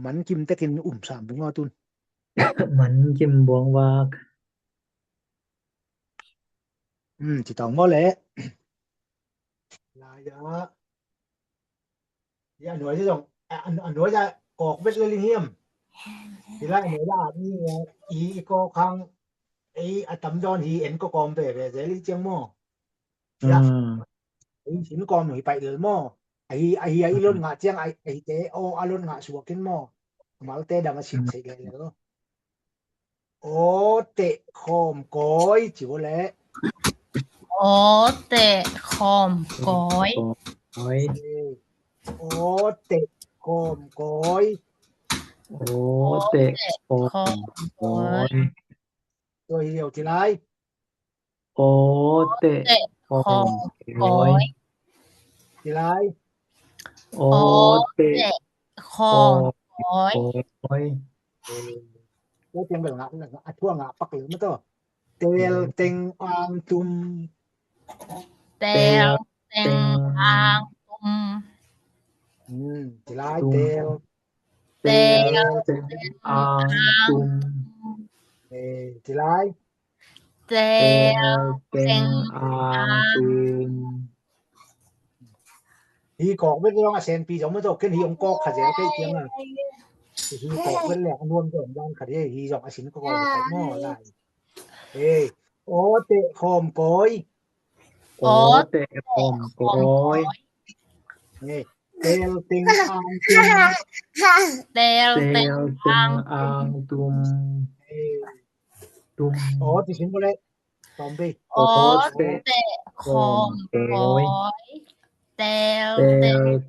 Man kim te kin um sam dong tun. Man kim bong wak. ອືມ ຊິຕ້ອງເວົ້າແຫຼະ ລາຍະ ຢາໜວຍຈະຕ້ອງ ອາ ອາ ອາໜວຍຈະກອກເວັດລະລິງຮຽມ ຊິລາຍໜວຍລາດ ອີ ອີກອກຄັງ ໄອອາຕຳດອນ ຮີເອັນກໍກອມເປເປເສລີຈຽງໝໍ ອືມ ຍາ ອືມ ຊິນກອມຫີໄປເລີຍໝໍ ອາຮີ ອາຮີ ອາຮີ ອືມ ລົນງະຈຽງ ອາ ອາຮີເຕ ໂອ ອາລົນງະສວກເຫັນໝໍ ມາເຕດຳມາຊິນ ອືມ ເສເລ ໂອເຕະຂອມກອຍ ຈິວ່າແຫຼະ ໂອເຕະຂອມກອຍ ໂອເຕະຂອມກອຍ ໂອເຕະຂອມກອຍ ໂອເຕະຂອມກອຍ ໂຕດຽວ ທີລາຍ ໂອເຕະຂອມກອຍ ທີລາຍ ໂອເຕະຂອມກອຍ ໂຕເຕັງແບບງະ ອາທົ່ວງະປັກເລີມາໂຕ ເຕລເຕັງອາງຕຸມ ເຕລເຕັງອາງຕຸມ ອືມ ທີລາຍ ເຕລ ເຕລເຕັງອາງຕຸມ ເອີ ທີລາຍ ເຕລເຕັງອາງຕຸມ ຮີກອກເວັດລອງອາເຊນປີຈອງມາໂຕເຄັນຮີອົງກອກຂະແຈໄປຕຽງນະ ຮີກອກເວັດແລກອານວມຈອງຍານຂະເດ ຮີຈອງອາຊິນກໍໄປໝໍລາຍ ເອີ ໂອເຕະຂອມກອຍ ໂອເຕະຂອມກອຍ ເຕລເຕັງອາງຕຸມ ເຕລເຕັງອາງຕຸມ ຕຸມ ໂອ ຕິຊິງບໍ່ໄດ້ ຕອມໄປ ໂອເຕະຂອມກອຍ ເຕລ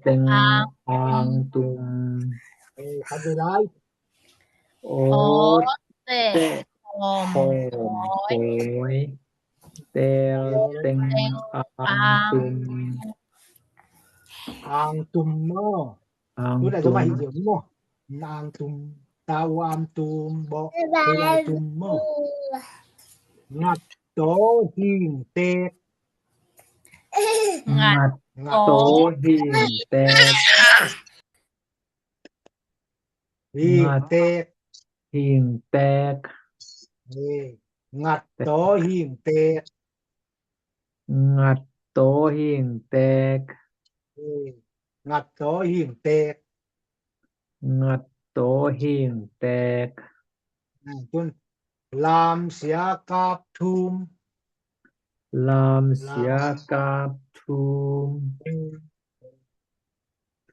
ເຕັງອາງຕຸມ ເອີ ຄັນໄດ້ ໂອເຕະຂອມກອຍ ເຕລເຕັງອາງຕຸມ ອາງຕຸມເນາະ ອາງຕຸມ ອາງຕຸມ ຕາອາງຕຸມ ບໍ່ ເຕລອາງຕຸມເນາະ ງັດໂຕຫີງແຕກ ງັດ ງັດໂຕຫີງແຕກ ຫີງແຕກ ຫີງແຕກ ເອີ ງັດໂຕຫີງແຕກ ງັດໂຕຫີງແຕກ ເອີ ງັດໂຕຫີງແຕກ ງັດໂຕຫີງແຕກ ອາ ຕຸນ ລາມເສຍກາບທຸມ ລາມເສຍກາບທຸມ ເອີ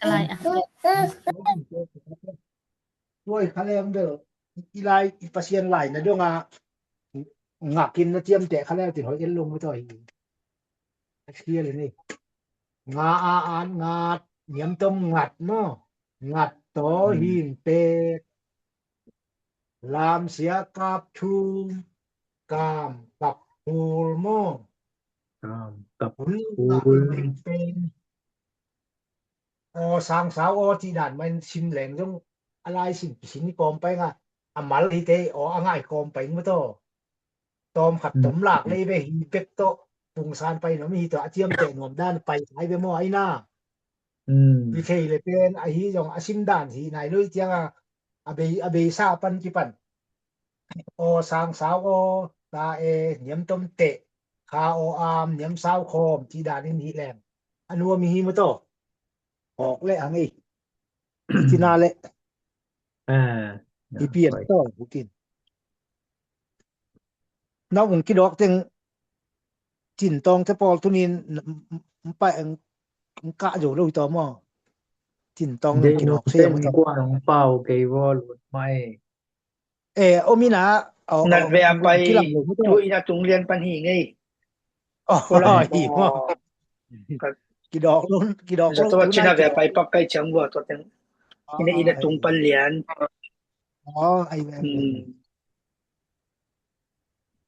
ກະໄລອະ ຊ່ວຍຄະແລງເດີ ອີຫຼາຍ ອີປາຊຽນຫຼາຍນະ ດວງອາ ງາກກິນນະ ຈຽມແຈະຄະແລງ ຕິນຫອຍເອັນລົງໄປຕໍ່ອີກ ເຄຍເລີຍນີ້ ງາອາອານ ງາດ ຫຽມຕົ້ມ ງັດເນາະ ງັດ ຕໍ ອືມ ຫີງ ເປດ ລາມ ເສຍ ກາບ ທູມ ກາມ ກັບ ປູລ ໝໍ້ ກາມ ກັບ ປູລ ເປັນ ເປັນ ອໍ ສາງສາວ ອໍ ຈີດານ ມັນຊິມແຫຼງ ຈົ່ງອາລາຍຊິມ ຊິນກອມໄປງາ ອາມາລະ ຮີເຕ ອໍ ອາງ່າຍກອມໄປມາໂຕ ຕອມຂັດຕົມລາກເລີຍເວ ຮີເປັກໂຕ ປຸງຊານໄປເນາະ ມີຮີໂຕ ອາຈຽມເຕະນວມດ້ານໄປຂາຍເວໝໍໄອນາ ອືມ ວິເທຍເລເປນ ອາຮີຢອງ ອາຊິມດານ ຮີນາຍເລີຍຈຽງ ອາເບ ອາເບຊາປັນຈິປັນ ອໍ ສາງສາວ ອໍ ຕາເອ ນຽມຕົມເຕະ ຄາ ອໍ ອາມ ນຽມຊາວຄອມ ຈີດານ ນິນຮີແລງ ອານຸວະມີຮີມາໂຕ ອອກແລະ ອັນນີ້ ຈີນາແລະ ອ່າ ອີປຽນຕໍ່ ບຸກິນ ນາວອຸງກິດອກເຕັງ ຈິນຕອງແຕ່ປອລໂຕນີ້ ໄປ ກະໂຍໂລຕອມ ຈິນຕອງ ເດ ກິນອອກເຊ ກວາງເປົ່າເກວໍລຸດໄມ ເອ ໂອມິນາ ເອົາ ນັດແວໄປ ຈຸອີນາຕຸງລຽນປັນຫີໄງ ອໍ ຫີ ກິດອກລົງ ກິດອກລົງ ຈຸນາແວໄປປັກໄກຈຽງບົວ ຕົວເຕັງ ອໍ ອີນາ ອີນາຕຸງປັນລຽນ ອໍ ໄອແວ ອືມ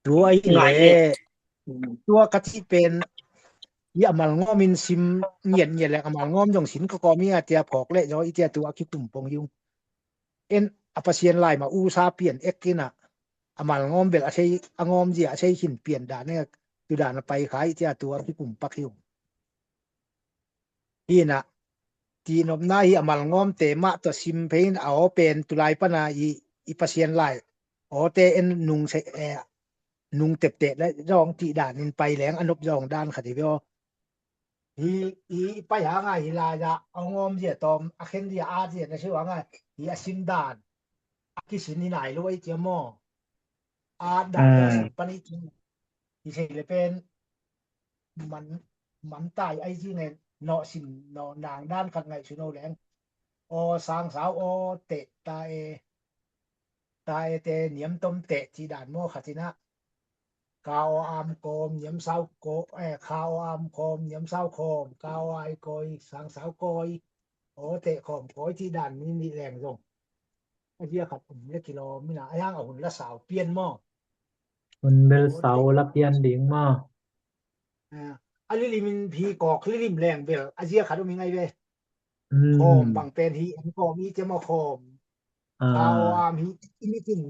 ໂດຍ ງ່າຍເດ ຕົວກະທິເປັນ ອີອາມາລງອມມິນຊິມ ງຽນ ງຽນແລະອາມາລງອມຢອງສິນ ກະກໍມີອາເຕຍພອກແລະ ຢໍອີເຕຍຕົວອາກິກຸມປົງຍຸງ ເອັນ ອາປະຊຽນລາຍມາອູຊາປ່ຽນເອັກກິນນະ ອາມາລງອມເບລອາໄຊ ອາງອມເຈຍອາໄຊຂີນປ່ຽນດານເນ ຕຸດານໄປຂາຍເຈຍຕົວທີ່ກຸມປັກຢູ່ ອີນະ ຕີນົບນາ ອີອາມາລງອມເຕມະຕົວຊິມເພນ ອາໂອເປນຕຸລາຍປະນາ ອີ ອີປະຊຽນລາຍ ໂອເຕເອັນນຸງເສ ເອ ນຸງເຕັບເຕະ ແລະ ຈອງຕິດານິນໄປແຫຼງອານົບຈອງດານຂະຕິເວ ຮີ ຮີໄປຫາງ່າຍ ຮີລາຍະ ເອົາງອມເຈຍຕອມ ອາເຄັນເຈຍອາເຈຍນະ ຊື່ວ່າງ່າຍ ຮີອາຊິມດານ ອາກິສິນຮີນາຍລວຍເຈຍມໍ ອາດານ ອາ ປະນິຈິງ ຮີເສເລເປນ ມັນ ມັນຕາຍໄອຈິງເນ ເນາະສິນເນາະນາງດານຂັດໄງສຸໂນແຫຼງ ອໍ ສາງສາວ ອໍ ເຕະ ຕາເອ ຕາເອເຕ ນຽມຕົມເຕະ ຈີດານ ມໍ ຂະຕິນະ ກາ ອໍ ອາມ ກອມ ນຽມຊາວ ໂກ ເອ ຄາ ອໍ ອາມ ຄອມ ນຽມຊາວ ຄອມ ກາ ອໍ ອາຍ ກອຍ ສາງສາວ ກອຍ ໂອ ເຕະ ຄອມ ກອຍ ຈີດານ ມີ ມີແລງ ສົ່ງ ອາເຈຍ ຂັດ ອືມ ເລກິໂລ ມີນາ ອາຍາງ ອາຫຸນ ລະສາວ ປ່ຽນ ມໍ ຫຸນ ເບລ ໂອ ສາວ ເຕະ ລະປ່ຽນ ດິງ ມໍ ອາ ອາລິລິມິນ ພີກອກ ລິລິມ ແລງ ເບລ ອາເຈຍ ຂັດ ອືມ ມີໄງເວ ອືມ ຄອມ ບັງແປນ ຮີ ອັນ ກອມ ອີເຈຍ ມໍ ຄອມ ອາ ຄາ ອໍ ອາມ ຮີ ອີມິກິນ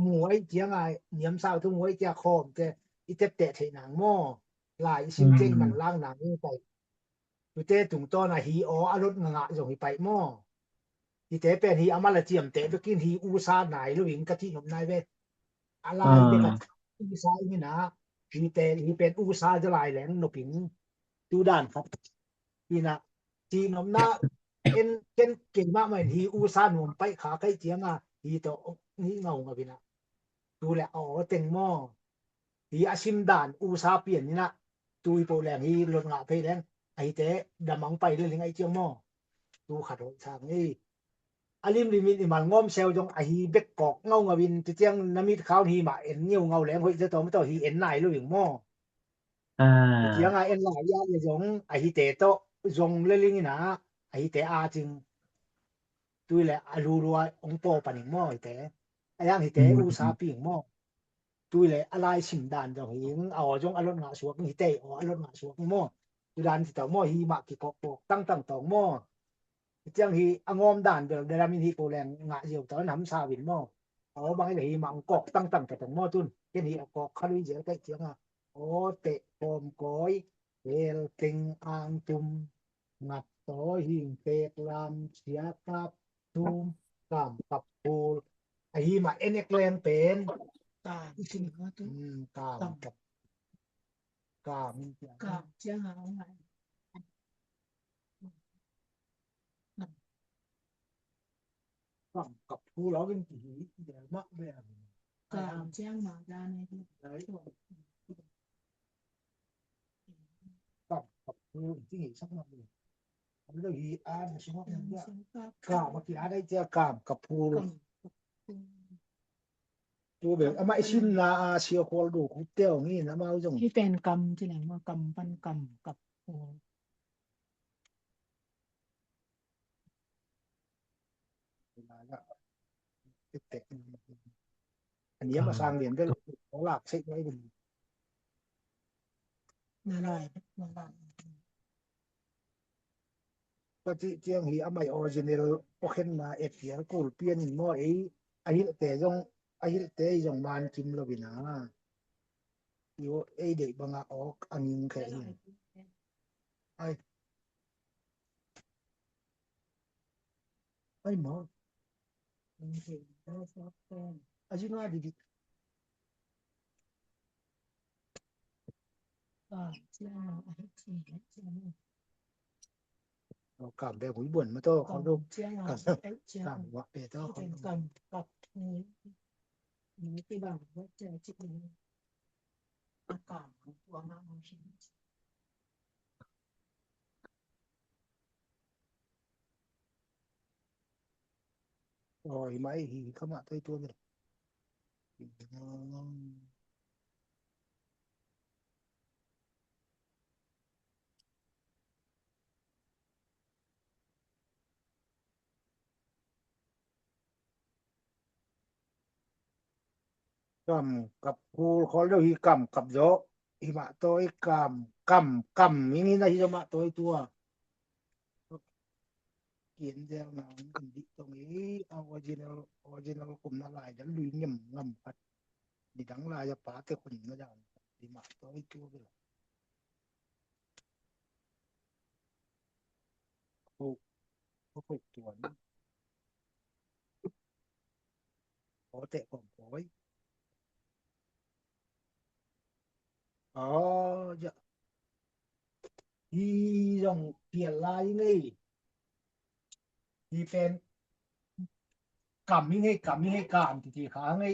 ໝວຍ ຈຽງອາຍ ນຽມຊາວ ທຸມວຍ ຈຽຄອມ ແຕ່ ອີເຕັບແຕະ ເທນາງ ມໍ ລາຍ ອີຊິມເຈັງ ອືມ ມັນລາງນາງ ອີໄປ ຕຸເຕຕຸງຕໍນາ ຮີ ອໍ ອາລົດງະງະ ຢອງ ຮີໄປ ມໍ ຮີເຕແປນ ຮີອາມາລະຈຽມເຕະ ໄປກິນ ຮີອູຊານາຍ ລະວິງ ກະທິນົມນາຍເວ ອາລາຍເວ ອາ ກະທິອູຊາ ອີມິນາ ຮີເຕ ຮີເປັນອູຊາ ຈະລາຍແຫຼງ ນົບປິງ ຕູດານ ຄັບ ອີນະ ຈີນອມນາ ເອັນ ເກັນເກມາໃໝ່ ຮີອູຊານວມໄປ ຂາໄກຈຽງອາ ຮີໂຕ ຮີເງົາງາວິນະ ຕູແລ ອໍ ເຕັງ ມໍ ຮີອາຊິມດານ ອູຊາປ່ຽນນີ້ນະ ຕູອີໂປແລງ ຮີລົດງະເພແລງ ອາຮີເຕ ດຳມັງໄປເລີຍ ລິງໄອຈຽງ ມໍ ຕູຂະໂດດສາງ ອີ ອາລິມລິມິນ ອີມານງອມແຊວ ຢອງ ອາຮີເບັກກອກ ເງົາງາວິນ ຈະຈຽງນະມິດ ຄາວ ຮີມາເອັນ ງຽວເງົາແຫຼງ ໂຮຍ ຈະໂຕ ມະໂຕ ຮີເອັນນາຍ ລະວິງ ມໍ ອາ ຈຽງອາເອັນລາຍ ຢາ ຢາຢອງ ອາຮີເຕໂຕ ຢອງ ເລລິງ ອີນາ ອາຮີເຕອາຈິງ ຕຸ້ຍແລ ອາລູລວ ອົງໂປປານິງ ມໍ ຮີເຕ ອາຍັງ ຮີເຕ ອືມ ອູຊາປິງ ມໍ ຕຸ້ຍແລ ອາລາຍຊິມດານ ຈອງ ຮີງ ອາວ ຢອງ ອາລົດງະສວກ ຮີເຕ ອໍ ອາລົດງະສວກ ມໍ ຕຸດານ ຊິເຕົາ ມໍ ຮີມະ ກິກອກ ກອກ ຕັງ ຕັງ ຕອງ ມໍ ຈຽງ ຮີອາງອມດານ ເດລະມິນ ຮີໂປແລງ ງະ ຢຽວ ຕອນ ຫຳ ຊາວິນ ມໍ ອໍ ບັງ ຮີມະ ກອກ ຕັງ ຕັງ ຕະຕອງ ມໍ ຕຸນ ເຫັນ ຮີອາກອກ ຄະລຸຍ ເຈຍ ໄກຈຽງ ອາ ອໍ ເຕະ ປອມ ກອຍ ເອລ ເຕັງ ອາງ ຕຸມ ງັດ ຕໍ ຫິງ ເຕກ ລາມ ເສຍ ກັບ ຕູມ ກາມ ກັບ ໂພ ອາຮີມະ ເອັນເອັກແລງ ເປັນ ກາມ ອີກ ກາມ ກາມ ກັບ ກາມ ກາມ ຈຽງ ຫາ ກາມ ກັບ ໂພ ລາວ ເປັນ ມະ ແບບ ກາມ ຈຽງ ມາ ດາ ໃນ ທີ່ ກາມ ກັບ ໂພ ທີ່ ສັກ ມະ ອັນ ເລີຍ ຮີ ອານ ສະ ກາມ ມາ ທີ່ ອາ ໄດ້ ຈະ ກາມ ກັບ ໂພ ໂຕ ແບບ ອາ ມາ ຊິນ ລາ ອາ ເຊຍ ໂຄ ລະ ໂດ ຄຸ ແຕວ ນີ້ ນະ ມາ ເອົາ ຈັ່ງ ທີ່ ແປນ ກຳ ທີ່ ແຫຼງ ມາ ກຳ ປັນ ກຳ ກັບ ໂພ ອັນນີ້ມາສ້າງຫຼຽນເດີ ເອົາລາກເຊັກໄວ້ເປັນ ນາລາຍ ນາລາຍ ປະຕິຈຽງ ຮີອາໄມອໍຣິຈິນແນວ ໂອເຄນນາ ເອສເອ ກູລປຽນ ມໍເອ ອາຫິເຕ ຢອງ ອາຫິເຕ ຢອງມານ ກິມລະວິນາ ຢູ່ເອເດບະງາອອກ ອາຍິງແຄອິງ ໄອ ໄອໝໍ ອາຍຸງາດີດີ. ເອົາກາມແບບຫຸຍບວນມາຕໍ່ເຂົາດູ ກາມ ກາມວະເປຕໍ່ເຂົາດູ ກາມກັບ ໂອ້ຍ ໄມ ຮີ ຂະມະ ໄຕຕົວເລີຍ. ກຳກັບຄູ ຂໍເລືອກຮີກຳກັບເຍາະ ຫິມະໂຕຍ ກຳ ກຳ ກຳ ມີນີ້ນະ ຫິມະໂຕຍຕົວ ກຽນແດວນາງ ກຳດິຕົງ ເອ ອໍຣິຈິນແນວ ອໍຣິຈິນແນວ ກຸມນະລາຍ ດັນລຸຍ ງຽມ ງຳ ພັດ ດິດັງລາຍ ຢາປາແຕ່ຄົນນະດານ ຫິມະໂຕຍຕົວ ເວລາ ໂອ້ ໂອ້ ໂຕນ ຂໍແຕະຂອງໂອ້ຍ ອໍ ຢະ ອີ ຕ້ອງປ່ຽນລາຍນີ້ ອີ ເປັນ ກຳ ມີໃຫ້ ກຳ ມີໃຫ້ ກາມ ທີ່ ທີ່ ຂາ ໃຫ້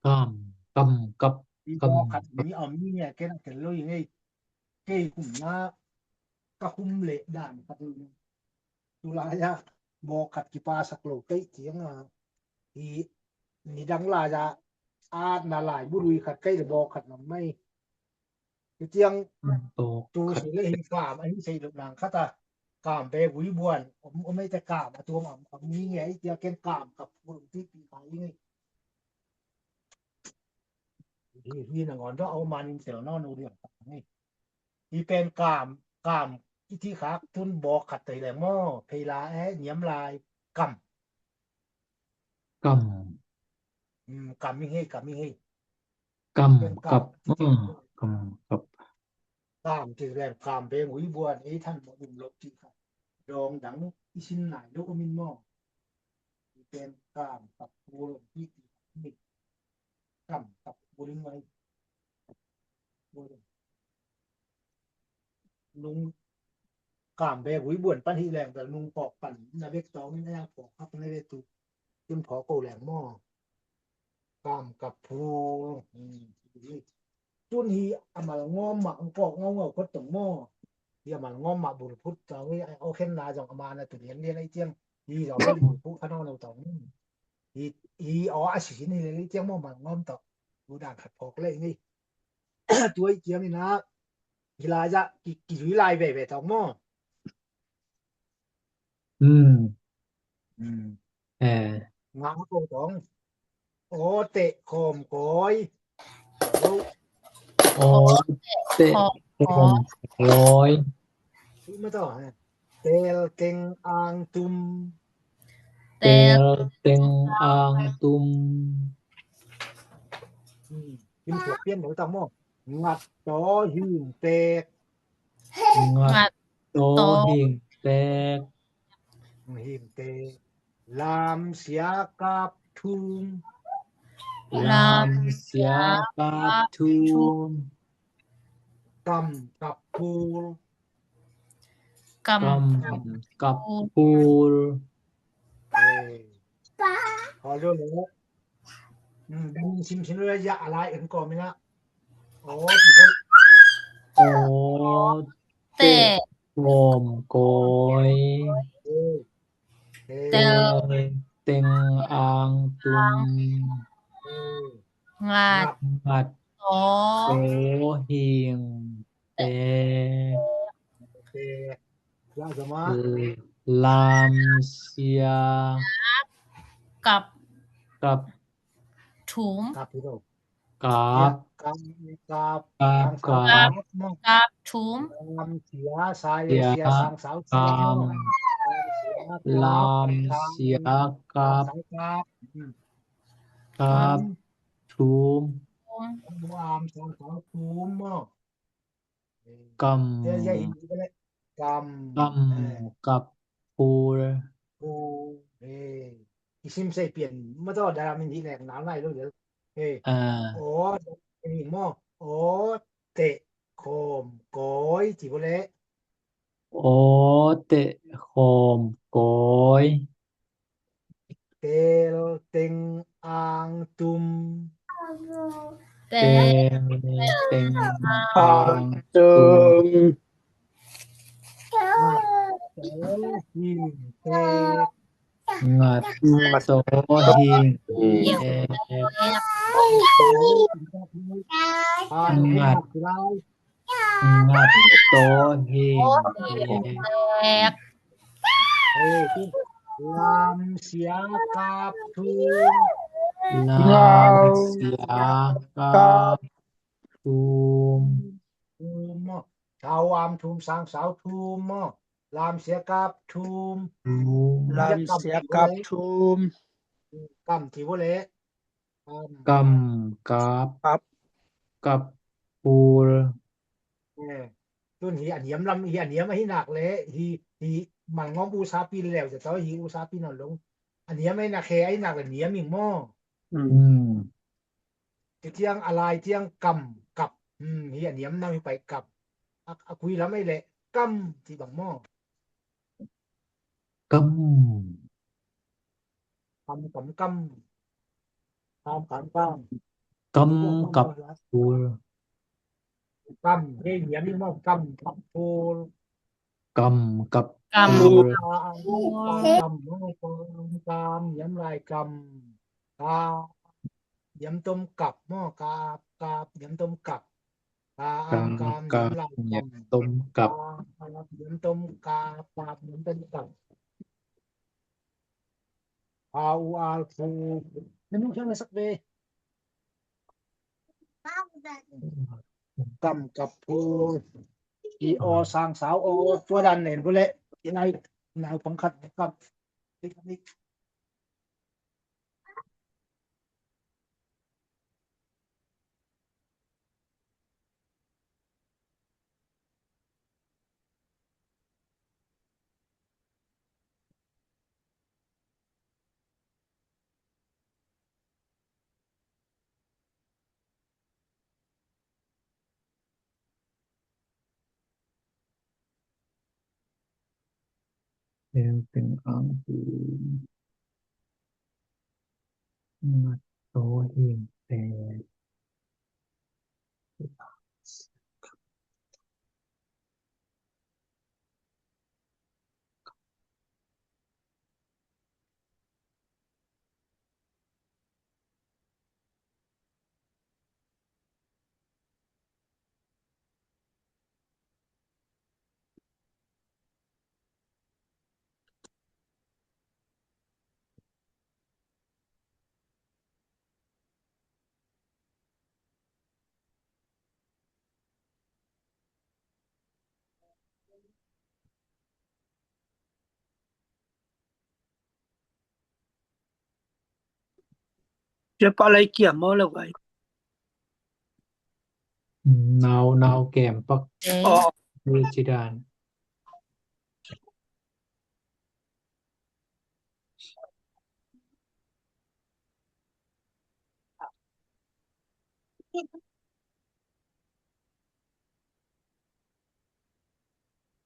ກາມ ກຳ ກັບ ກຳ ມີ ເອົາ ມີ ເນຍ ເກັນ ເກັນ ເລີຍ ໃຫ້ ເກ ກຸມ ນາ ກະ ຄຸມ ເລ ດານ ຄັດ ຕຸລາຍະ ບໍ ຄັດ ກິປາ ສັກ ໂລ ເກ ຈຽງ ອາ ອີ ນິດັງ ລາຍະ ອາ ນາລາຍ ບຸລຸຍ ຄັດ ເກ ລະ ບໍ ຄັດ ນຳ ໄມ ຄືຈຽງ ໂຕ ຕູ ຄັດ ເສ ເລ ເຮ ກາມ ອາ ຫິ ເສ ລຸ ນາງ ຄະຕາ ກາມ ແປ ຫຸຍ ບວນ ອົມ ອົມ ໃຫ້ແຕ່ກາມ ອາ ຕົວ ອຳ ອຳ ມີ ເງ ເຈຍ ເກັນ ກາມ ກັບ ໂພ ທີ່ ປີ ໄປ ເງ ທີ່ ທີ່ ນະ ງອນ ເອົາ ມາ ນິ ເສ ນອນ ໂນ ເດ ນີ້ ທີ່ເປັນກາມ ກາມ ອິທິຂາ ຕຸນ ບໍ ຄັດ ເຕີ ແລງ ມໍ ເພລາ ແອ ນຽມ ລາຍ ກຳ ກຳ ອືມ ກຳ ມີ ເຮ ກຳ ມີ ເຮ ກຳ ເປັນກາມ ກັບ ເອີ ກຳ ກັບ ກາມ ທີ່ ແລງ ກາມ ເພງ ຫຸຍ ບວນ ເອ ທັນ ບໍ່ ອຸມ ລົບ ທີ່ ຂະ ດອງ ດັງ ອິຊິນ ນາຍ ໂດ ໂອມິນ ມໍ ທີ່ເປັນກາມ ກັບ ໂພ ທີ່ ທີ່ ກຳກັບບຸລິງໄວ ນຸ່ງກາມແບກຸຍບວນປັນຫີແລງ ແຕ່ນຸ່ງປອກປັນນະເວກຕອງນີ້ນະ ຍາງປອກຄັກໃນເວຕຸ ຈົນພໍໂກແລງໝໍ ກາມກັບພູ ອືມ ຈຸນຫີອາມາລະງອມມະ ອາງກອກເງົາເງົາຄົດຕົງໝໍ ທີ່ອາມາລະງອມມະບຸຣະພຸດຕອງນີ້ ເອົາເຂັນນາຈອງອາມານະຕຸລຽນລຽນໄອຈຽງ ຮີດອກເປັນບຸຣະພຸດຂະນອນເອົາຕອງນີ້ ຮີ ຮີອອອາຊີນີ້ເລີຍ ຈຽງໝໍມາລະງອມຕອກ ດູດ່າງຂັດພອກເລີຍນີ້ ຕົວອີກຽມນີ້ນະ ກິລາຈະ ກິ ກິລຸຍລາຍແວ່ແວ່ຕອງໝໍ ອືມ ອືມ ເອີ ງາໂກຕອງ ໂອເຕະ ຂອມກອຍ ໂອເຕະ ຂອມກອຍ ມາຕໍ່ ເຕລເຕັງອາງຕຸມ ເຕລເຕັງອາງຕຸມ ອືມ ກິນພວກປ່ຽນໄດ້ຕາມໝໍ ງັດຕໍຫີງແຕກ ງັດຕໍຫີງແຕກ ຫີງແຕກ ລາມເສຍກັບທຸງ ລາມເສຍກັບທຸງ ກຳກັບພູ ກຳ ກຳກັບພູ ເອີ ພໍເລີຍ ອືມ ເປັນຊິມຊິມລະຍະອາລາຍເອັນກໍມີນະ ໂອ ໂອເຕະ ໂຕມກອຍ ເອີ ເຕ ເຕັງອາງຕຸມ ເອີ ງາດ ງາດ ໂຕ ໂຕ ຫີງ ແຕ ແຕ ລາມເສຍ ກັບ ກັບ ທຸມ ກັບ ກັບ ກັບ ກັບ ກັບ ກັບ ກັບ ກັບ ທຸມ ລາມເສຍ ສາຍເສຍ ສາງສາວ ກັບ ລາມເສຍ ກັບ ກັບ ທຸມ ລາມ ສາງສາວ ທຸມ ກຳ ກຳ ກຳ ເອີ ກັບພູ ພູ ເອີ ອີຊິມໃສ່ປ່ຽນມາຕໍ່ດາລາມິນທີແລກໜາວໄຫຼໂລດເດີ ເອີ ອ່າ ໂອ ເອີ ໂອ ເຕະ ໂຄມ ກອຍ ຈິບໍ່ແລ ໂອ ເຕະ ໂຄມ ກອຍ ເຕລ ເຕັງ ອ່າງ ຕຸມ ເຕລ ເຕັງ ອ່າງ ຕຸມ ງັດ ໂຕ ຫິງ ແຕກ ງັດ ໂຕ ຫິງ ແຕກ ງັດ ໂຕ ຫິງ ແຕກ ເອີ ລາມເສຍ ກັບ ທຸມ ລາມເສຍ ກັບ ທຸມ ທຸມ ຊາວອາມ ທຸມ ສາງສາວ ທຸມ ລາມເສຍ ກັບ ທຸມ ທຸມ ລາມເສຍ ກັບ ທຸມ ກຳ ທີ່ບໍ່ແລ ກຳ ກຳ ກັບ ກັບ ພູ ເອີ ຕົ້ນຫີອັນຫຽມລຳ ຫີອັນຫຽມ ຫີໜັກແລ ຫີ ຫີມັນງອມ ອຸສາປີແລ້ວ ຈະເຈົ້າຫີອຸສາປີນອນລົງ ອັນຫຽມ ໄອ້ໜັກແຄ ໄອ້ໜັກ ອັນຫຽມອີກໝໍ້ ອືມ ອືມ ຈະທຽງອາລາຍ ທຽງກຳ ກັບ ອືມ ຫີອັນຫຽມນຳໄປກັບ ອາ ອາກຸຍລຳໄອ້ແລະ ກຳ ທີ່ບັງໝໍ້ ກຳ ກຳ ກຳ ກຳ ກຳ ກຳ ກຳ ກັບ ພູ ກຳ ເຮັດຫຍັງນີ້ ກຳ ກັບ ພູ ກຳ ກັບ ກຳ ພູ ກຳ ກຳ ກຳ ຫຍັງຫຼາຍ ກຳ ກາ ຫຍັງຕົ້ມ ກັບ ໝໍ້ ກາບ ກາບ ຫຍັງຕົ້ມ ກັບ ກາມ ກາມ ກາມ ກາມ ຫຍັງຫຼາຍ ກຳ ຫຍັງຕົ້ມ ກັບ ກາບ ຫຍັງຕົ້ມ ກາບ ກາບ ຫຍັງຕົ້ມ ກັບ ອາ ອູ ອາ ຄູ ໃຫ້ມັນເຄື່ອນໄປສັກເວ ກຳ ກັບ ພູ ອີ ອໍ ສາງສາວ ອໍ ຕົວດັນເຫັນພຸ້ນແຫຼະ ອີໄລ ນາວ ຂອງຂັດ ກຳ ເຕັກນິກ ເປັນ ເປັນອັງກິດ ມັດໂຕເຮງແຕກ. ຈະປະໄລກຽມເອົາແລ້ວໄວ ນາວ ນາວແກມປັກ ເອີ ເວຈິດານ.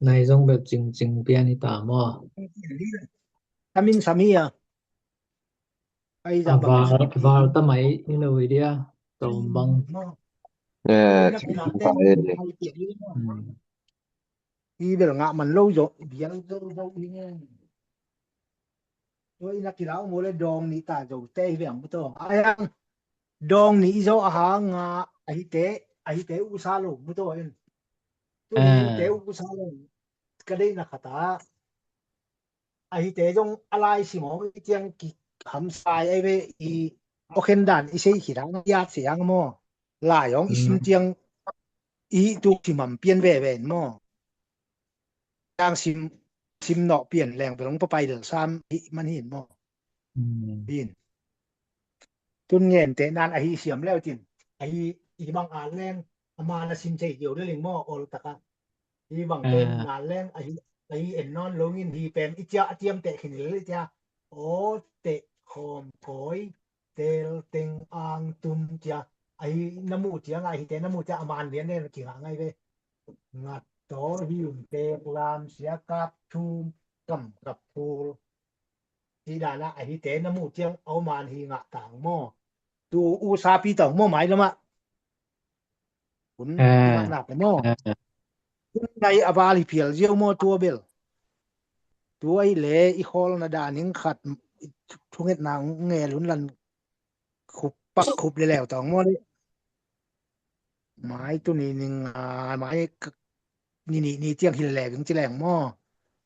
ໃນຊົງແບບຈິງໆ ເປັນນິຕາໝໍ້ ອາມິນສາມີອະ ອາ ວາ ວາຕະໄມ ອິນໂນເວເດຍ ຕອມບັງ ເອີ ອືມ. ອີເບລງະມັນໂລໂຢ ເບລໂລໂຢອີເງ ໂດຍນັກກິລາໂມເລດອງນິຕາໂຈເຕເວງມຸໂຕ ອາຍັງ ດອງນິໂຈອາຫາງາ ອາຫິເຕ ອາຫິເຕອຸສາໂລມຸໂຕເອນ ຕຸນິເຕອຸສາໂລ ກະເດນະຄະຕາ ອາຫິເຕຈົງອາລາຍຊິໝໍ ກຽງກິຫຳຊາຍ ໄອເວອີ ໂອເຄັນດານ ອິເຊອິຄິດາ ຍາດເສຍງໝໍ ລາຍຂອງອີຊິມຈຽງ ອີຕຸກຊິມອຳປ່ຽນແວ່ແວ່ນໝໍ ຕ່າງຊິມ ຊິມເນາະ ປ່ຽນແລງໄປລົງປະໄປເດີ ຊາມອີມັນຫີນໝໍ ອືມ ຫີນ ຕຸນແງນແຕະນານອະຫິສຽມແລ້ວຈິນ ອະຫິ ອີບັງອານແລງ ອາມານະຊິມໃສ່ດຽວເດີເລັງໝໍ ໂອລະຕະກະ ອີບັງເຕີນນານແລງ ອະຫິ ອະຫິເອັນນອນໂລງອິນ ຫີແປມ ອີຈຽອະຕຽມແຕະຂິນເລີຍຈຽ ໂອເຕະຂອມກອຍ ເຕລເຕັງອາງຕຸມເຈຍ ອາຫິນະໝູເຈຍ ງາອາຫິເຕນະໝູເຈຍ ອາມານລຽນເດ້ ກິຫາໄງເວ ງັດໂຕຫິວເຕກລາມເສຍກາບທູມກຳກັບທູລ ທີ່ດານະ ອາຫິເຕນະໝູເຈຍ ອາມານຫິງະຕາງໝໍ ຕູອູຊາປີຕອງໝໍ ໝາຍລະມະ ຄຸນ ເອີ ມາກໜັກເນາະ ເອີ ຄຸນໃນອາວາລິເພຍລຽວມໍຕົວເບລ ຕົວອີເລອີຄອລນະດານິງຂັດ ທຸງເຮັດນາງແງລຸນລັນ ຂຸບປັກຂຸບແລ້ວຕອງໝໍເດ ໝາຍຕຸນີນິງ ອາ ໝາຍ ນີນີນີຕຽງຫິນແລວິງຈິແລງໝໍ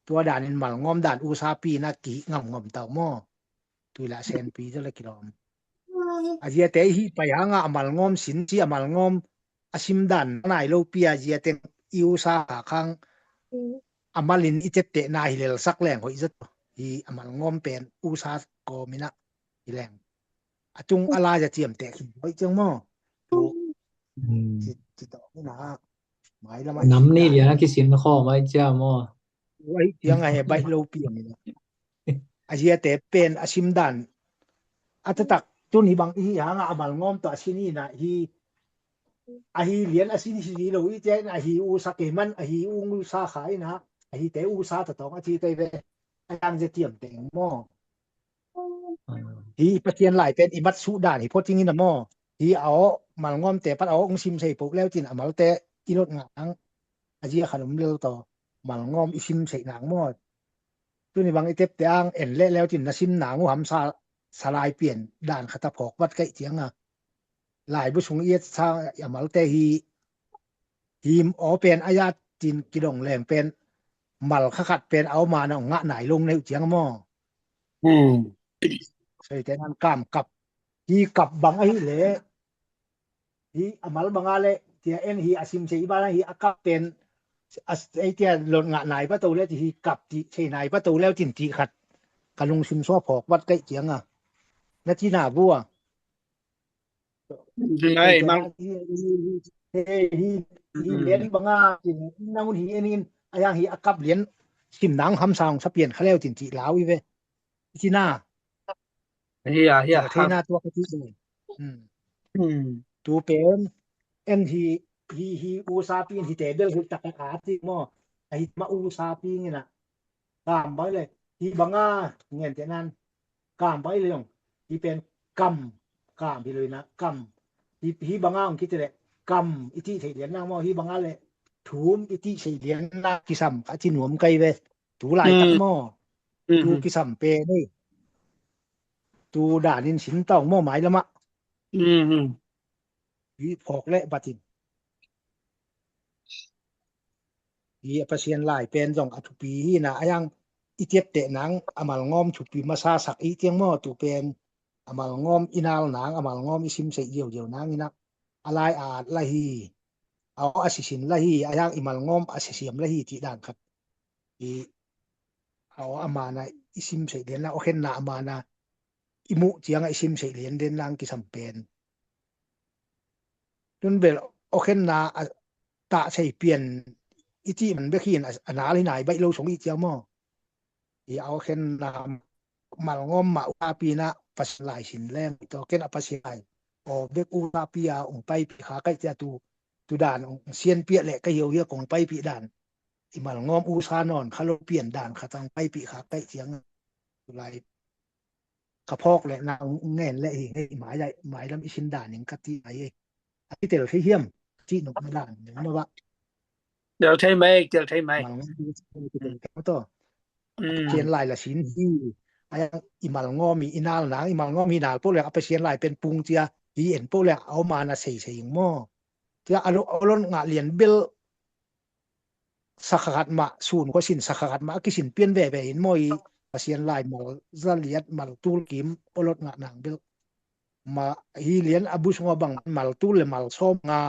ຕົວດານນິນມາລງອມດານອູຊາປີນາກິງຳງອມເຕົາໝໍ ຕຸຍລະແສນປີເຈົ້າລະກິລອມ ອາເຈຍເຕຫິໄປຫາງາອາມາລງອມສິນເຈຍອາມາລງອມ ອາຊິມດານນາຍໂລເປຍເຈຍເຕັງ ອີອຸສາຫາຄັງ ອາມາລິນ ອີເຈັດເຕະນາຫິເລລະສັກແລງ ໂຫ ອີເຈັດ ຫິອາມາລງອມເປັນອຸສາກອມິນະ ຫິແລງ ອາຈຸງອາລາຈະຈຽມແຕກຫິນ ໂຫ ອີເຈີງໝໍ ອືມ ຊິ ຊິຕອບນີ້ນະ ໝາຍລະມາ ນຳນີ້ດຽວນະ ກິສິນຂໍໄວ້ເຈົ້າໝໍ ໄວ້ຕຽງໃຫ້ໃບໂລປຽງນີ້ນະ ອາເຊຍແຕ່ເປັນອາຊິມດານ ອາຕະຕັກ ຕຸນຫິບັງ ອີຫາງອາມາລງອມຕະຊິນີນະ ຫິ ອາຫິລຽນອາຊິນີໂລ ອີເຈນ ອາຫິອູສາເກມັນ ອາຫິອຸງອຸສາຂາຍນະ ອາຫິແຕ່ອຸສາຕະຕອງ ອາທິໄຕເວ ອາຈານຈະຕຽມແຕ່ງໝໍ ອືມ ຮີປະທຽນຫຼາຍເປັນອີມັດສຸດາ ຮີໂພດຈິງນະໝໍ ຮີເອົາມາລະງອມແຕ່ປັດເອົາອົງຊິມໃສ່ໂປກແລ້ວຈິນອາມາລະແຕ່ອີລົດງາງ ອາເຈຍຂະໜົມເລວຕໍ່ ມາລະງອມອີຊິມໃສ່ນາງໝໍ ຕຸນຫິບັງອີເຕັບແຕ່ອ່າງເອັນແລະແລ້ວຈິນນະຊິມນາງຫູຫຳສາ ສາລາຍປ່ຽນ ດານຂະຕະພອກວັດໄກຈຽງອາ ຫຼາຍບຸສຸງອຽດຊາອາມາລະແຕ່ຮີ ຮີມອໍແປນອາຍາດຈິນກິດົງແລງເປັນ ມາລະຄະຂັດເປັນເອົາມານະງະໜາຍລົງໃນອຸຈຽງໝໍ ອືມ ໃສ່ແຕ່ນັ້ນກາມກັບ ຮີກັບບັງອາຫິເລ ຮີອາມາລະບັງອາເລ ເຕຍເອັນຮີອາຊິມເຊອີບານຮີອາກັບເປັນ ອາໄອເຕຍລົດງະນາຍປະຕູແລ້ວ ທີ່ຮີກັບຕິເຊນາຍປະຕູແລ້ວຈິນຕິຂັດ ກະລຸງຊິມຊໍພອກວັດໄກຈຽງອາ ນະຈິນາບົວ ໄດ້ມາ ເອ ຮີ ຮີ ຮີ ຮີ ຮີ ເລນບັງອາ ກິນນຳມຸນ ຮີ ເອ ນິນ ອາຍັງ ຮີ ອາກັບ ລຽນ ຊິມນາງ ຫຳສາງ ສະປຽນ ຄະແລ້ວ ຈິນຈິ ລາວ ອີເວ ຈິນາ ເຮຍ ເຮຍ ເທນາ ຕົວກະຕິ ອືມ ອືມ ຕູເປັນ ເອັນ ຮີ ຮີ ຮີ ອູຊາປີນ ຮີ ເຕເບລ ຮີ ຕັກກະອາ ຕິ ມໍ ໄອ ມາ ອູຊາປີນ ນີ້ນະ ກາມໄປເລີຍ ຮີບັງອາ ເງນແຕ່ນັ້ນ ກາມໄປເລີຍ ຮີເປັນກຳ ກາມພີເລີຍນະ ກຳ ຮີ ຮີບັງອາ ຄິດແຫຼະ ກຳ ອິຕິ ໄທລຽນນາງມໍ ຮີບັງອາ ແລະ ທຸມ ອິຕິ ໄທລຽນນາງ ກິສຳ ອະຈິນວມໄກເວ ຕູຫຼາຍ ອືມ ຕັກມໍ ອືມ ຕູກິສຳເປນີ້ ຕູດານິນສິນຕອງມໍ ໝາຍລະມະ ອືມ ຮີພອກແລະບາຕິນ ອີອາປາຊຽນລາຍແປນຈອງອາທຸປີນະອາຍັງ ອີຕຽບເຕະໜັງ ອາມາລະງອມທຸປີມາຊາສັກອີຕຽງມໍຕູເປັນ ອາມາລະງອມອີນາລະໜາງ ອາມາລະງອມອີຊິມໃສ່ດຽວດຽວນາງອີນະ ອາລາຍອາດລະຮີ ເອົາອາຊິສິນລະຮີ ອາຍັງອີມາລະງອມອາຊິສຽມລະຮີ ຕິດານຂັດ ອີ ເອົາອາມານະ ອີຊິມໃສ່ເດນນາ ໂອເຄນນາ ອາມານະ ອີມຸຈຽງ ອີຊິມໃສ່ເດນ ເດນນາງກິສຳເປັນ ດຸນເບລ ໂອເຄນນາ ອາ ຕະໃສ່ປ່ຽນ ອີຈິ ມັນເບຄີນ ອາ ອານາລິນາຍ ໄບໂລສົງ ອີຈຽວມໍ ອີເອົາເຄນນາ ມາລະງອມມາອຸອາປີນະ ປາສລາຍສິນແລງ ໂຕເກນອາປາສລາຍ ອອເບກອູອາປີອາ ອົງໄປປີຂາໄກຈາຕູ ຕຸດານ ອອງຊຽນເປຍແລະກະຫຽວເຮຍ ກົງໄປປີດານ ອີມາລະງອມອູຊານອນ ຄາໂລປ່ຽນດານ ຂະຕັງໄປປີຂາໄກຈຽງ ລາຍ ກະພອກແລະນາງແງນແລະເຮ ໝາຍໄດ້ ໝາຍລຳອີຊິນດານິງກະຕິໄອ ອາທິເຕລເຄຮຽມ ຈິນົກມາດານ ມາວະ ເຕລໄທໄມ ເຕລໄທໄມ ມາລະງອມ ມາຕໍ່ ອືມ ຈຽນລາຍລະສິນ ອີ ອາ ອີມາລະງອມ ອີນາລະນາງ ອີມາລະງອມ ອີນາລະໂປແລກ ອາປະຊຽນລາຍເປັນປຸງເຈຍ ອີເອັນໂປແລກ ເອົາມານະເຊເຊອີງມໍ ເຈຍອາລົ ອາລົນງະລຽນເບລ ສະຂະຂັດມະ ສູນກວ່າສິນ ສະຂະຂັດມະ ອາກິສິນປ່ຽນແວແວເຫັນໝໍ ອີປະຊຽນລາຍ ມາລະລຽດ ມາລະຕູລະກິມ ໂອລົດງະນາງເບລ ມາ ຮີລຽນອະບຸສງໍບັງ ມັນມາລຕູລ ແລະ ມາລຊອມງາ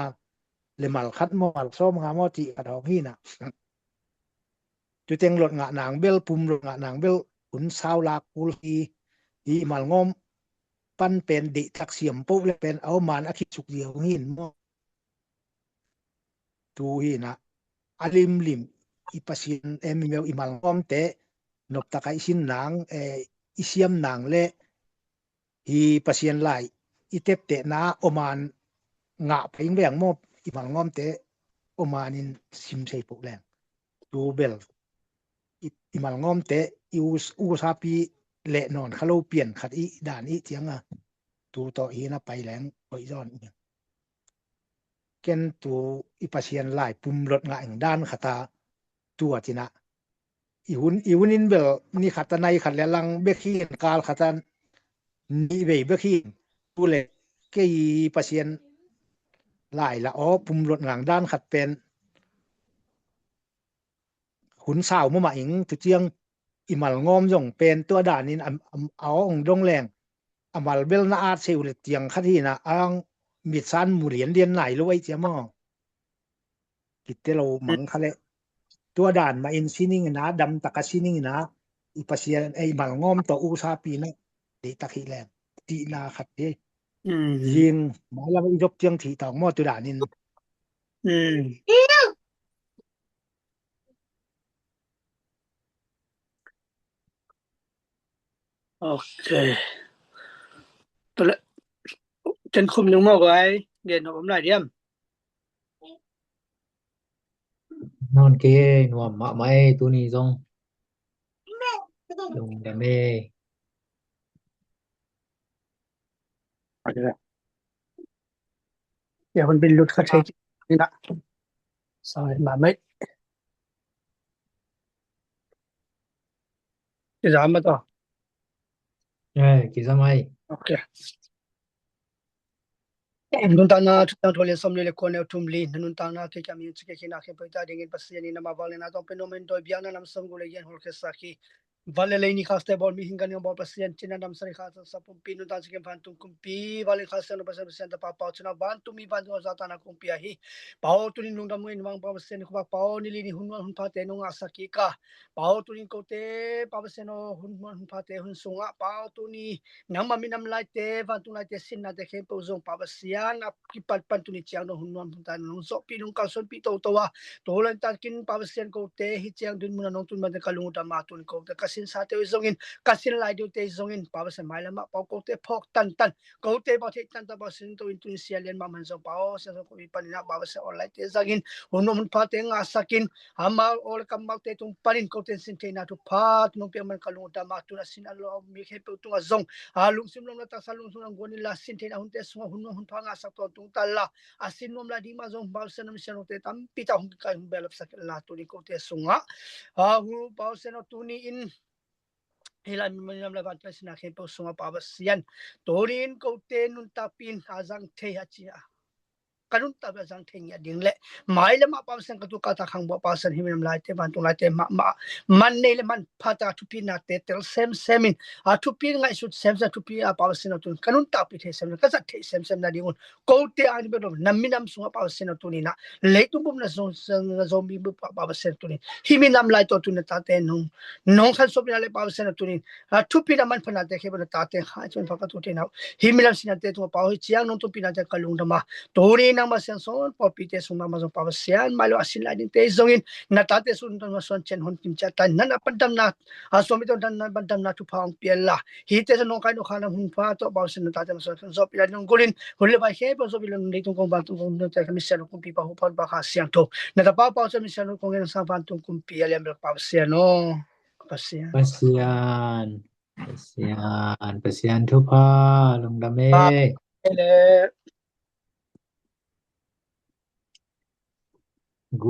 ແລະ ມາລຂັດໝໍ ມາລຊອມງາໝໍ ຕິກະທອງຮີນະ ຈຸເຕັງລົດງະນາງເບວ ປຸມລົດງະນາງເບວ ຂຸນຊາວລາກກູລຮີ ອີມາລງອມ ປັນເປັນດິທັກສຽມໂປະ ແລະ ເປັນເອົາມານອາຄິດສຸກດຽວຫີນໝໍ ຕູຮີນະ ອາລິມລິມ ອີປາຊຽນ ເອ ມີແມວ ອີມາລງອມເຕະ ນົບຕະໄກຊິນນາງ ເອ ອີສຽມນາງ ແລະ ຮີປາຊຽນລາຍ ອີເຕັບເຕະນາ ໂອມານງະໄປແຫວງມອບ ອີມາລງອມເຕະ ໂອມານນິນຊິມໃສ່ໂປະແລງ ຕູເບວ ອີ ອີມາລງອມເຕະ ອີອູ ອູຊາປີ ແລະ ນອນຄາໂລປ່ຽນຂັດອີດານອີທຽງອາ ຕູໂຕະຮີນະໄປແລງ ໂອຍຍ້ອນອີ ເກັນຕູອີປາຊຽນລາຍ ປຸມລົດງະແອງດານຂະຕາ ຕົວຈິນະ ອີຫຸນ ອີຫຸນນິນເບວ ນິຂັດຕະໄນຂັດແລລັງເບກຮີນ ກາລຂະຕານ ນິເວຍເບກຮີນ ປູເລເກອີປາຊຽນລາຍ ລະອໍ ປຸມລົດງາງດານຂັດເປັນ ຂຸນສາວມະມະເອງ ຕຸຈຽງ ອີມາລງອມຢອງເປັນ ຕົວດານນິນ ອຳ ອຳ ອາອອງດົງແລງ ອາມາລເບວນະອາດເຊວເລັດຕຽງ ຄະທີນະ ອາງ ມິດຊານ ໝູລຽນ ລຽນນາຍ ລວຍ ຈຽມອ ກິດເຕໂລມັງຄະເລ ຕົວດານມາອິນຊິນິງນາ ດຳຕະກະຊິນິງນາ ອີປາຊຽນ ໄອມາລງອມໂຕອູຊາປີນະ ເດຕະຄີແລງ ຕິນາຄັດເດ ອືມ ຍິງ ມາລະອີຈົບຈຽງທີຕອງໝໍ ຕຸດານິນ ອືມ ໂອເຄ ຕົວລະ ເຈັນຄຸມຍັງມອກໄວ້ ດຽວນອກອຳລາຍດຽມ ນອນເກ ນວມມະໄມ້ຕູນີ້ຊົງ ລົງດາເມ ໂອເຄ ດຽວມັນເປັນຫຼຸດຄັດໃຊ້ນີ້ລະ ສອຍມາໄມ້ ຈະຖາມມາຕໍ່ ເອີ ກິນສະໄໝ ໂອເຄ ນຸນຕາງນາ ທຸກຢ່າງທົ່ວເລນ ຊອມເລນ ແລະ ຄວນແນວທຸມລີນ ນຸນຕາງນາ ເກກາມີນ ສະເກເຄນາ ເຄເປີຕາ ເດເງິນປາເຊຍນີນາມາ ວັງເລນາ ຕ້ອງເປັນໂນເມັນໂດຍ ບຽງນານຳ ເຊິ່ງກູເລເຢັນ ໂຮເຄສາຄີ ວັນເລໄລນີຄາສເຕບອນ ມີຫິງການຍອງບອລປະເຊຍນ ຈິນນາດຳສະລິຄາ ສະສະປຸມປີ ນຸນຕານສະເກມ ຟານຕຸງກຸມປີ ວາເລນຄາສເຕນ ປະເຊຍນ ປະເຊຍນ ຕະປາເປົາ ຊະນະ ວານຕຸມີ ວານຕຸອາຊາຕານາກຸມປີ ອາຮີ ປາໂອຕຸນິນ ລຸງດຳເງິນ ວັງປາເຊຍນ ຄຸບາ ປາໂອນິລີນີ ຮຸນວນ ຮຸນພາເຕ ນົງອາສາກິກາ ປາໂອຕຸນິນ ໂກເຕ ປາປະເຊຍນ ຮຸນວນ ຮຸນພາເຕ ຮຸນສຸງອະ ປາໂອຕຸນີ ນຳມາມິນຳລາຍເຕ ວານຕຸງລາຍເຕ ຊິນນາເຕ ເຄມໂປຊົງ ປາປະເຊຍນ ອາກິປັນ ປັນຕຸນິ ຈຽງໂນ ຮຸນວນ ຮຸນຕານ ນົງໂຊະປີ ນົງການ ຊົນປີ ໂຕໂຕວາ ໂຕລັນຕານກິນ ປາປະເຊຍນ ໂກເຕ ຮີຈຽງ ດຸນມຸນ ນົງຕຸນ ມາເຕ ກະລຸງ ອຸດຕະມາ ຕຸນ ໂກເຕ ກະສິນ ສາເຕ ໂອຍຊົງອິນ ກະສິນລາຍ ດິວເຕ ໂອຍຊົງອິນ ປາປະເຊຍນ ມາຍລະມະ ປາໂກເຕ ພອກຕັນຕັນ ໂກເຕ ປາເທດ ຕັນຕະ ປາເຊຍນ ໂຕອິນ ຕຸນິເຊຍ ລຽນມາ ມັນຊົງ ປາໂອເຊຍນ ໂກປີ ປານິນະ ປາປະເຊຍນ ອອນລາຍເຕ ຊັງອິນ ຮຸນນົມ ຮຸນພາເຕ ງາສາກິນ ຫາມາໂອລະກຳເມົາເຕ ຕຸງປານິນ ໂກເຕນ ຊິນເທນາ ທຸພາ ຕຸນນົງປຽງ ມັນ ກະລຸງ ອຸດຕະມາ ຕຸນອາຊິນ ອາໂລ ອາມິເຄ ເປ ຕຸງອາຊົງ ອາລຸງ ຊິມລົມ ລາຕັກສາ ລຸງ ສຸງ ອາງໂກນິລາ ຊິນເທນາ ຮຸນເຕ ສຸງ ອາຮຸນນົມ ຮຸນພາ ງາສາກ ຕອນ ຕຸງຕາລາ ອາຊິນນົມ ລາດີ ມາຊົງ ປາປະເຊຍນ ມິເຊນ ໂກເຕ ຕຳປີຕາ ຮຸງກິນໄກ ຮຸງແບ ລັບສາເກລາ ຕຸນິ ໂກເຕ ສຸງອາ ອາຮູ ປາປະເຊຍນ ຕຸນິ ອິນ ເຮລານ ມິນນຳລາຍ ບານໄກ ຊິນນາ ເຄມໂປ ສຸງອາ ປາປະເຊຍນ ໂຕນີນ ໂກເຕ ນຸນຕາປີນ ອາຈັງເທ ອາຈິອາ ກະນຸນຕາເວອາຈັງເທງຍາດິງ ແລະ ມາຍລະມະ ປາວະເຊນ ກະຕຸກາຕາ ຄັງບົວ ປາວະເຊນ ເຮມິນຳລາຍເຕ ບານຕຸງລາຍເຕ ມະ ມະ ມັນເນ ແລະ ມັນພາຕາ ທຸພີນາເຕ ເຕລ ເຊມ ເຊມິນ ອາ ທຸພີ ງາຍສຸດ ເຊມ ເຊ ທຸພີ ອາ ປາວະເຊນ ອາ ຕຸນ ກະນຸນຕາປີເທ ເຊມ ກະສັດເທ ເຊມ ເຊມ ນາດິງ ໂກເຕ ອາ ນິເບດ ນຳມິນຳ ສຸງອາ ປາວະເຊນ ອາ ຕຸນ ນະ ເລຕຸມບຸມ ນະ ຊົງ ເຊີງ ນະ ໂຊມີ ບຸ ປາວະເຊນ ອາ ຕຸນ ເຮມິນຳລາຍໂຕ ຕຸນ ນະ ຕາເຕ ນົງ ນົງ ຄັນ ໂຊມິນາ ແລະ ປາວະເຊນ ອາ ຕຸນ ອາ ທຸພີ ນະ ມັນພະນາເຕ ເຄບະ ນະ ຕາເຕ ຫາຍ ເຊີນ ພະກະຕູ ເທນາວ ເຮມິນຳ ຊິນນາເຕ ຕຸງ ປາວະເຊນ ອາ ນອງ ຕຸມ ປີນາ ຈະກະລຸງ ທຳມາ ໂຕນີ້ນາງມາຊຽງສອນ ປອບປີເຕ ສຸງນາມາ ມາຊຽງ ປາວະເຊຍນ ມາຍໂລອາຊິນ ລາຍດິນເຕ ຊົງອິນ ນາຕາເຕ ສຸນ ນາມາຊຽງ ເຊນ ຫົນ ກິມ ຈາຕັນ ນັນ ອາ ປັນດຳນາ ອາ ສວາມິ ໂຕ ນັນ ອາ ປັນດຳນາ ທຸພາ ອອງ ປຽນລາ ຮີເຕ ສະ ນອງ ໄຄ ໂນ ຄາ ນາ ຫຸນ ພາ ໂຕ ປາວະເຊຍນ ນາຕາເຕ ມາຊຽງ ໂສ ປີ ລາ ນົງ ໂກລິນ ຫຸນ ເລ ບາຍ ເຄ ປາ ໂສ ປີ ລາ ເດ ຕຸງ ກົງ ບານ ຕຸງ ກົງ ເນ ຈາ ກາ ມິ ເຊ ນ ກຸມ ປີ ປາ ຫູ ພອນ ບາ ຄາ ສຽງ ໂທ ນາຕາ ປາ ປາ ໂສ ມີ ເຊ ນ ກົງ ເນ ສາ ບານ ຕຸງ ກຸມ ປີ ອາ ລຽມ ປາວະເຊຍນ ໂນ ປາວະເຊຍນ ປາວະເຊຍນ ປາວະເຊຍນ ປາວະເຊຍນ ທຸພາ ລຸງດຳເມ ເລ